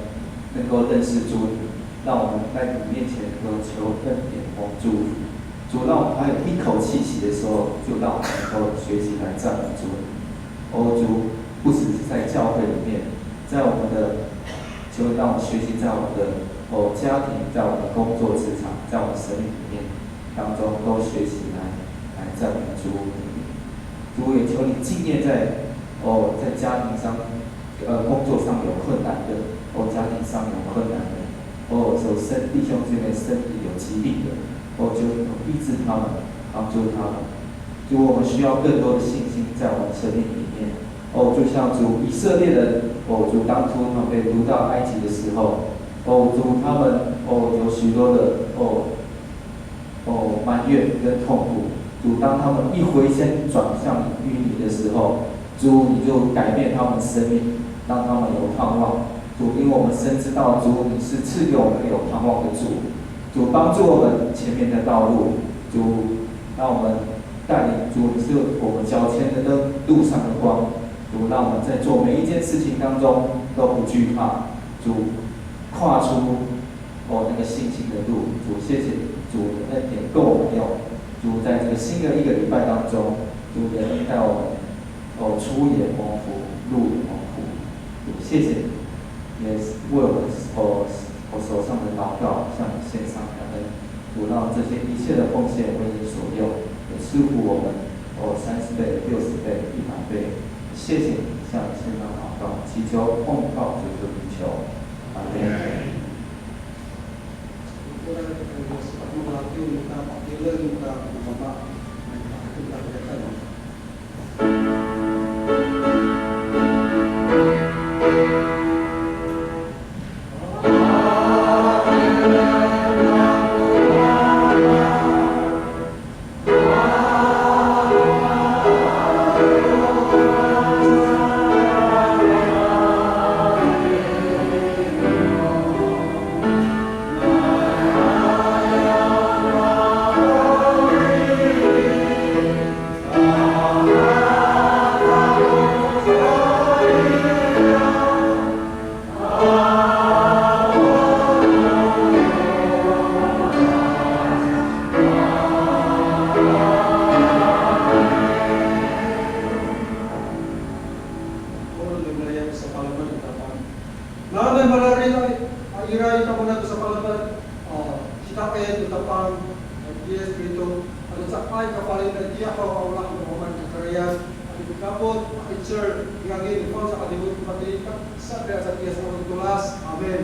能够认识主你，让我们在你面前能够求恩典蒙祝福。主，让我们还有一口气息的时候，就让我们能够学习来赞美主。哦，主，不只是在教会里面，在我们的，求你让我们学习在我们的，哦，家庭，在我们的工作职场，在我们生命里面当中都学习来，来赞美主你。 主也求你纪念在，哦，在家庭上，呃，工作上有困难的，哦，家庭上有困难的，哦，有身，弟兄姊妹身体有疾病的，哦，求你医治他们，帮助他们。主，我们需要更多的信心在我们生命里面。哦，就像主以色列人，哦，主当初他们被掳到埃及的时候，哦，主他们，哦，有许多的，哦， 哦，埋怨跟痛苦。主，当他们一回身转向于你的时候，主，你就改变他们生命，让他们有盼望。主，因为我们深知道，主，你是赐给我们有盼望的主。主，帮助我们前面的道路。主，让我们带领，主，你是我们脚前的灯，路上的光。主，让我们在做每一件事情当中都不惧怕。主，跨出 哦，那个信心的路。主，谢谢你，主，你的恩典够我们用。主，在这个新的一个礼拜当中，主，你恩待我们，哦，出也蒙福，入也蒙福。主，谢谢你，也为我们，哦，我手上的祷告向你献上感恩。主，让这些一切的奉献为你所用，也赐福我们，哦，三十倍、六十倍、一百倍。谢谢你，向你献上祷告，祈求奉靠主的名求，阿门。Kafalin itiya ho a olah no maan kakarayan, a mikapot, a 'icel, nga'ay, fangcal a 'adipot, matini, saan a tatiya sa tolas. Amin.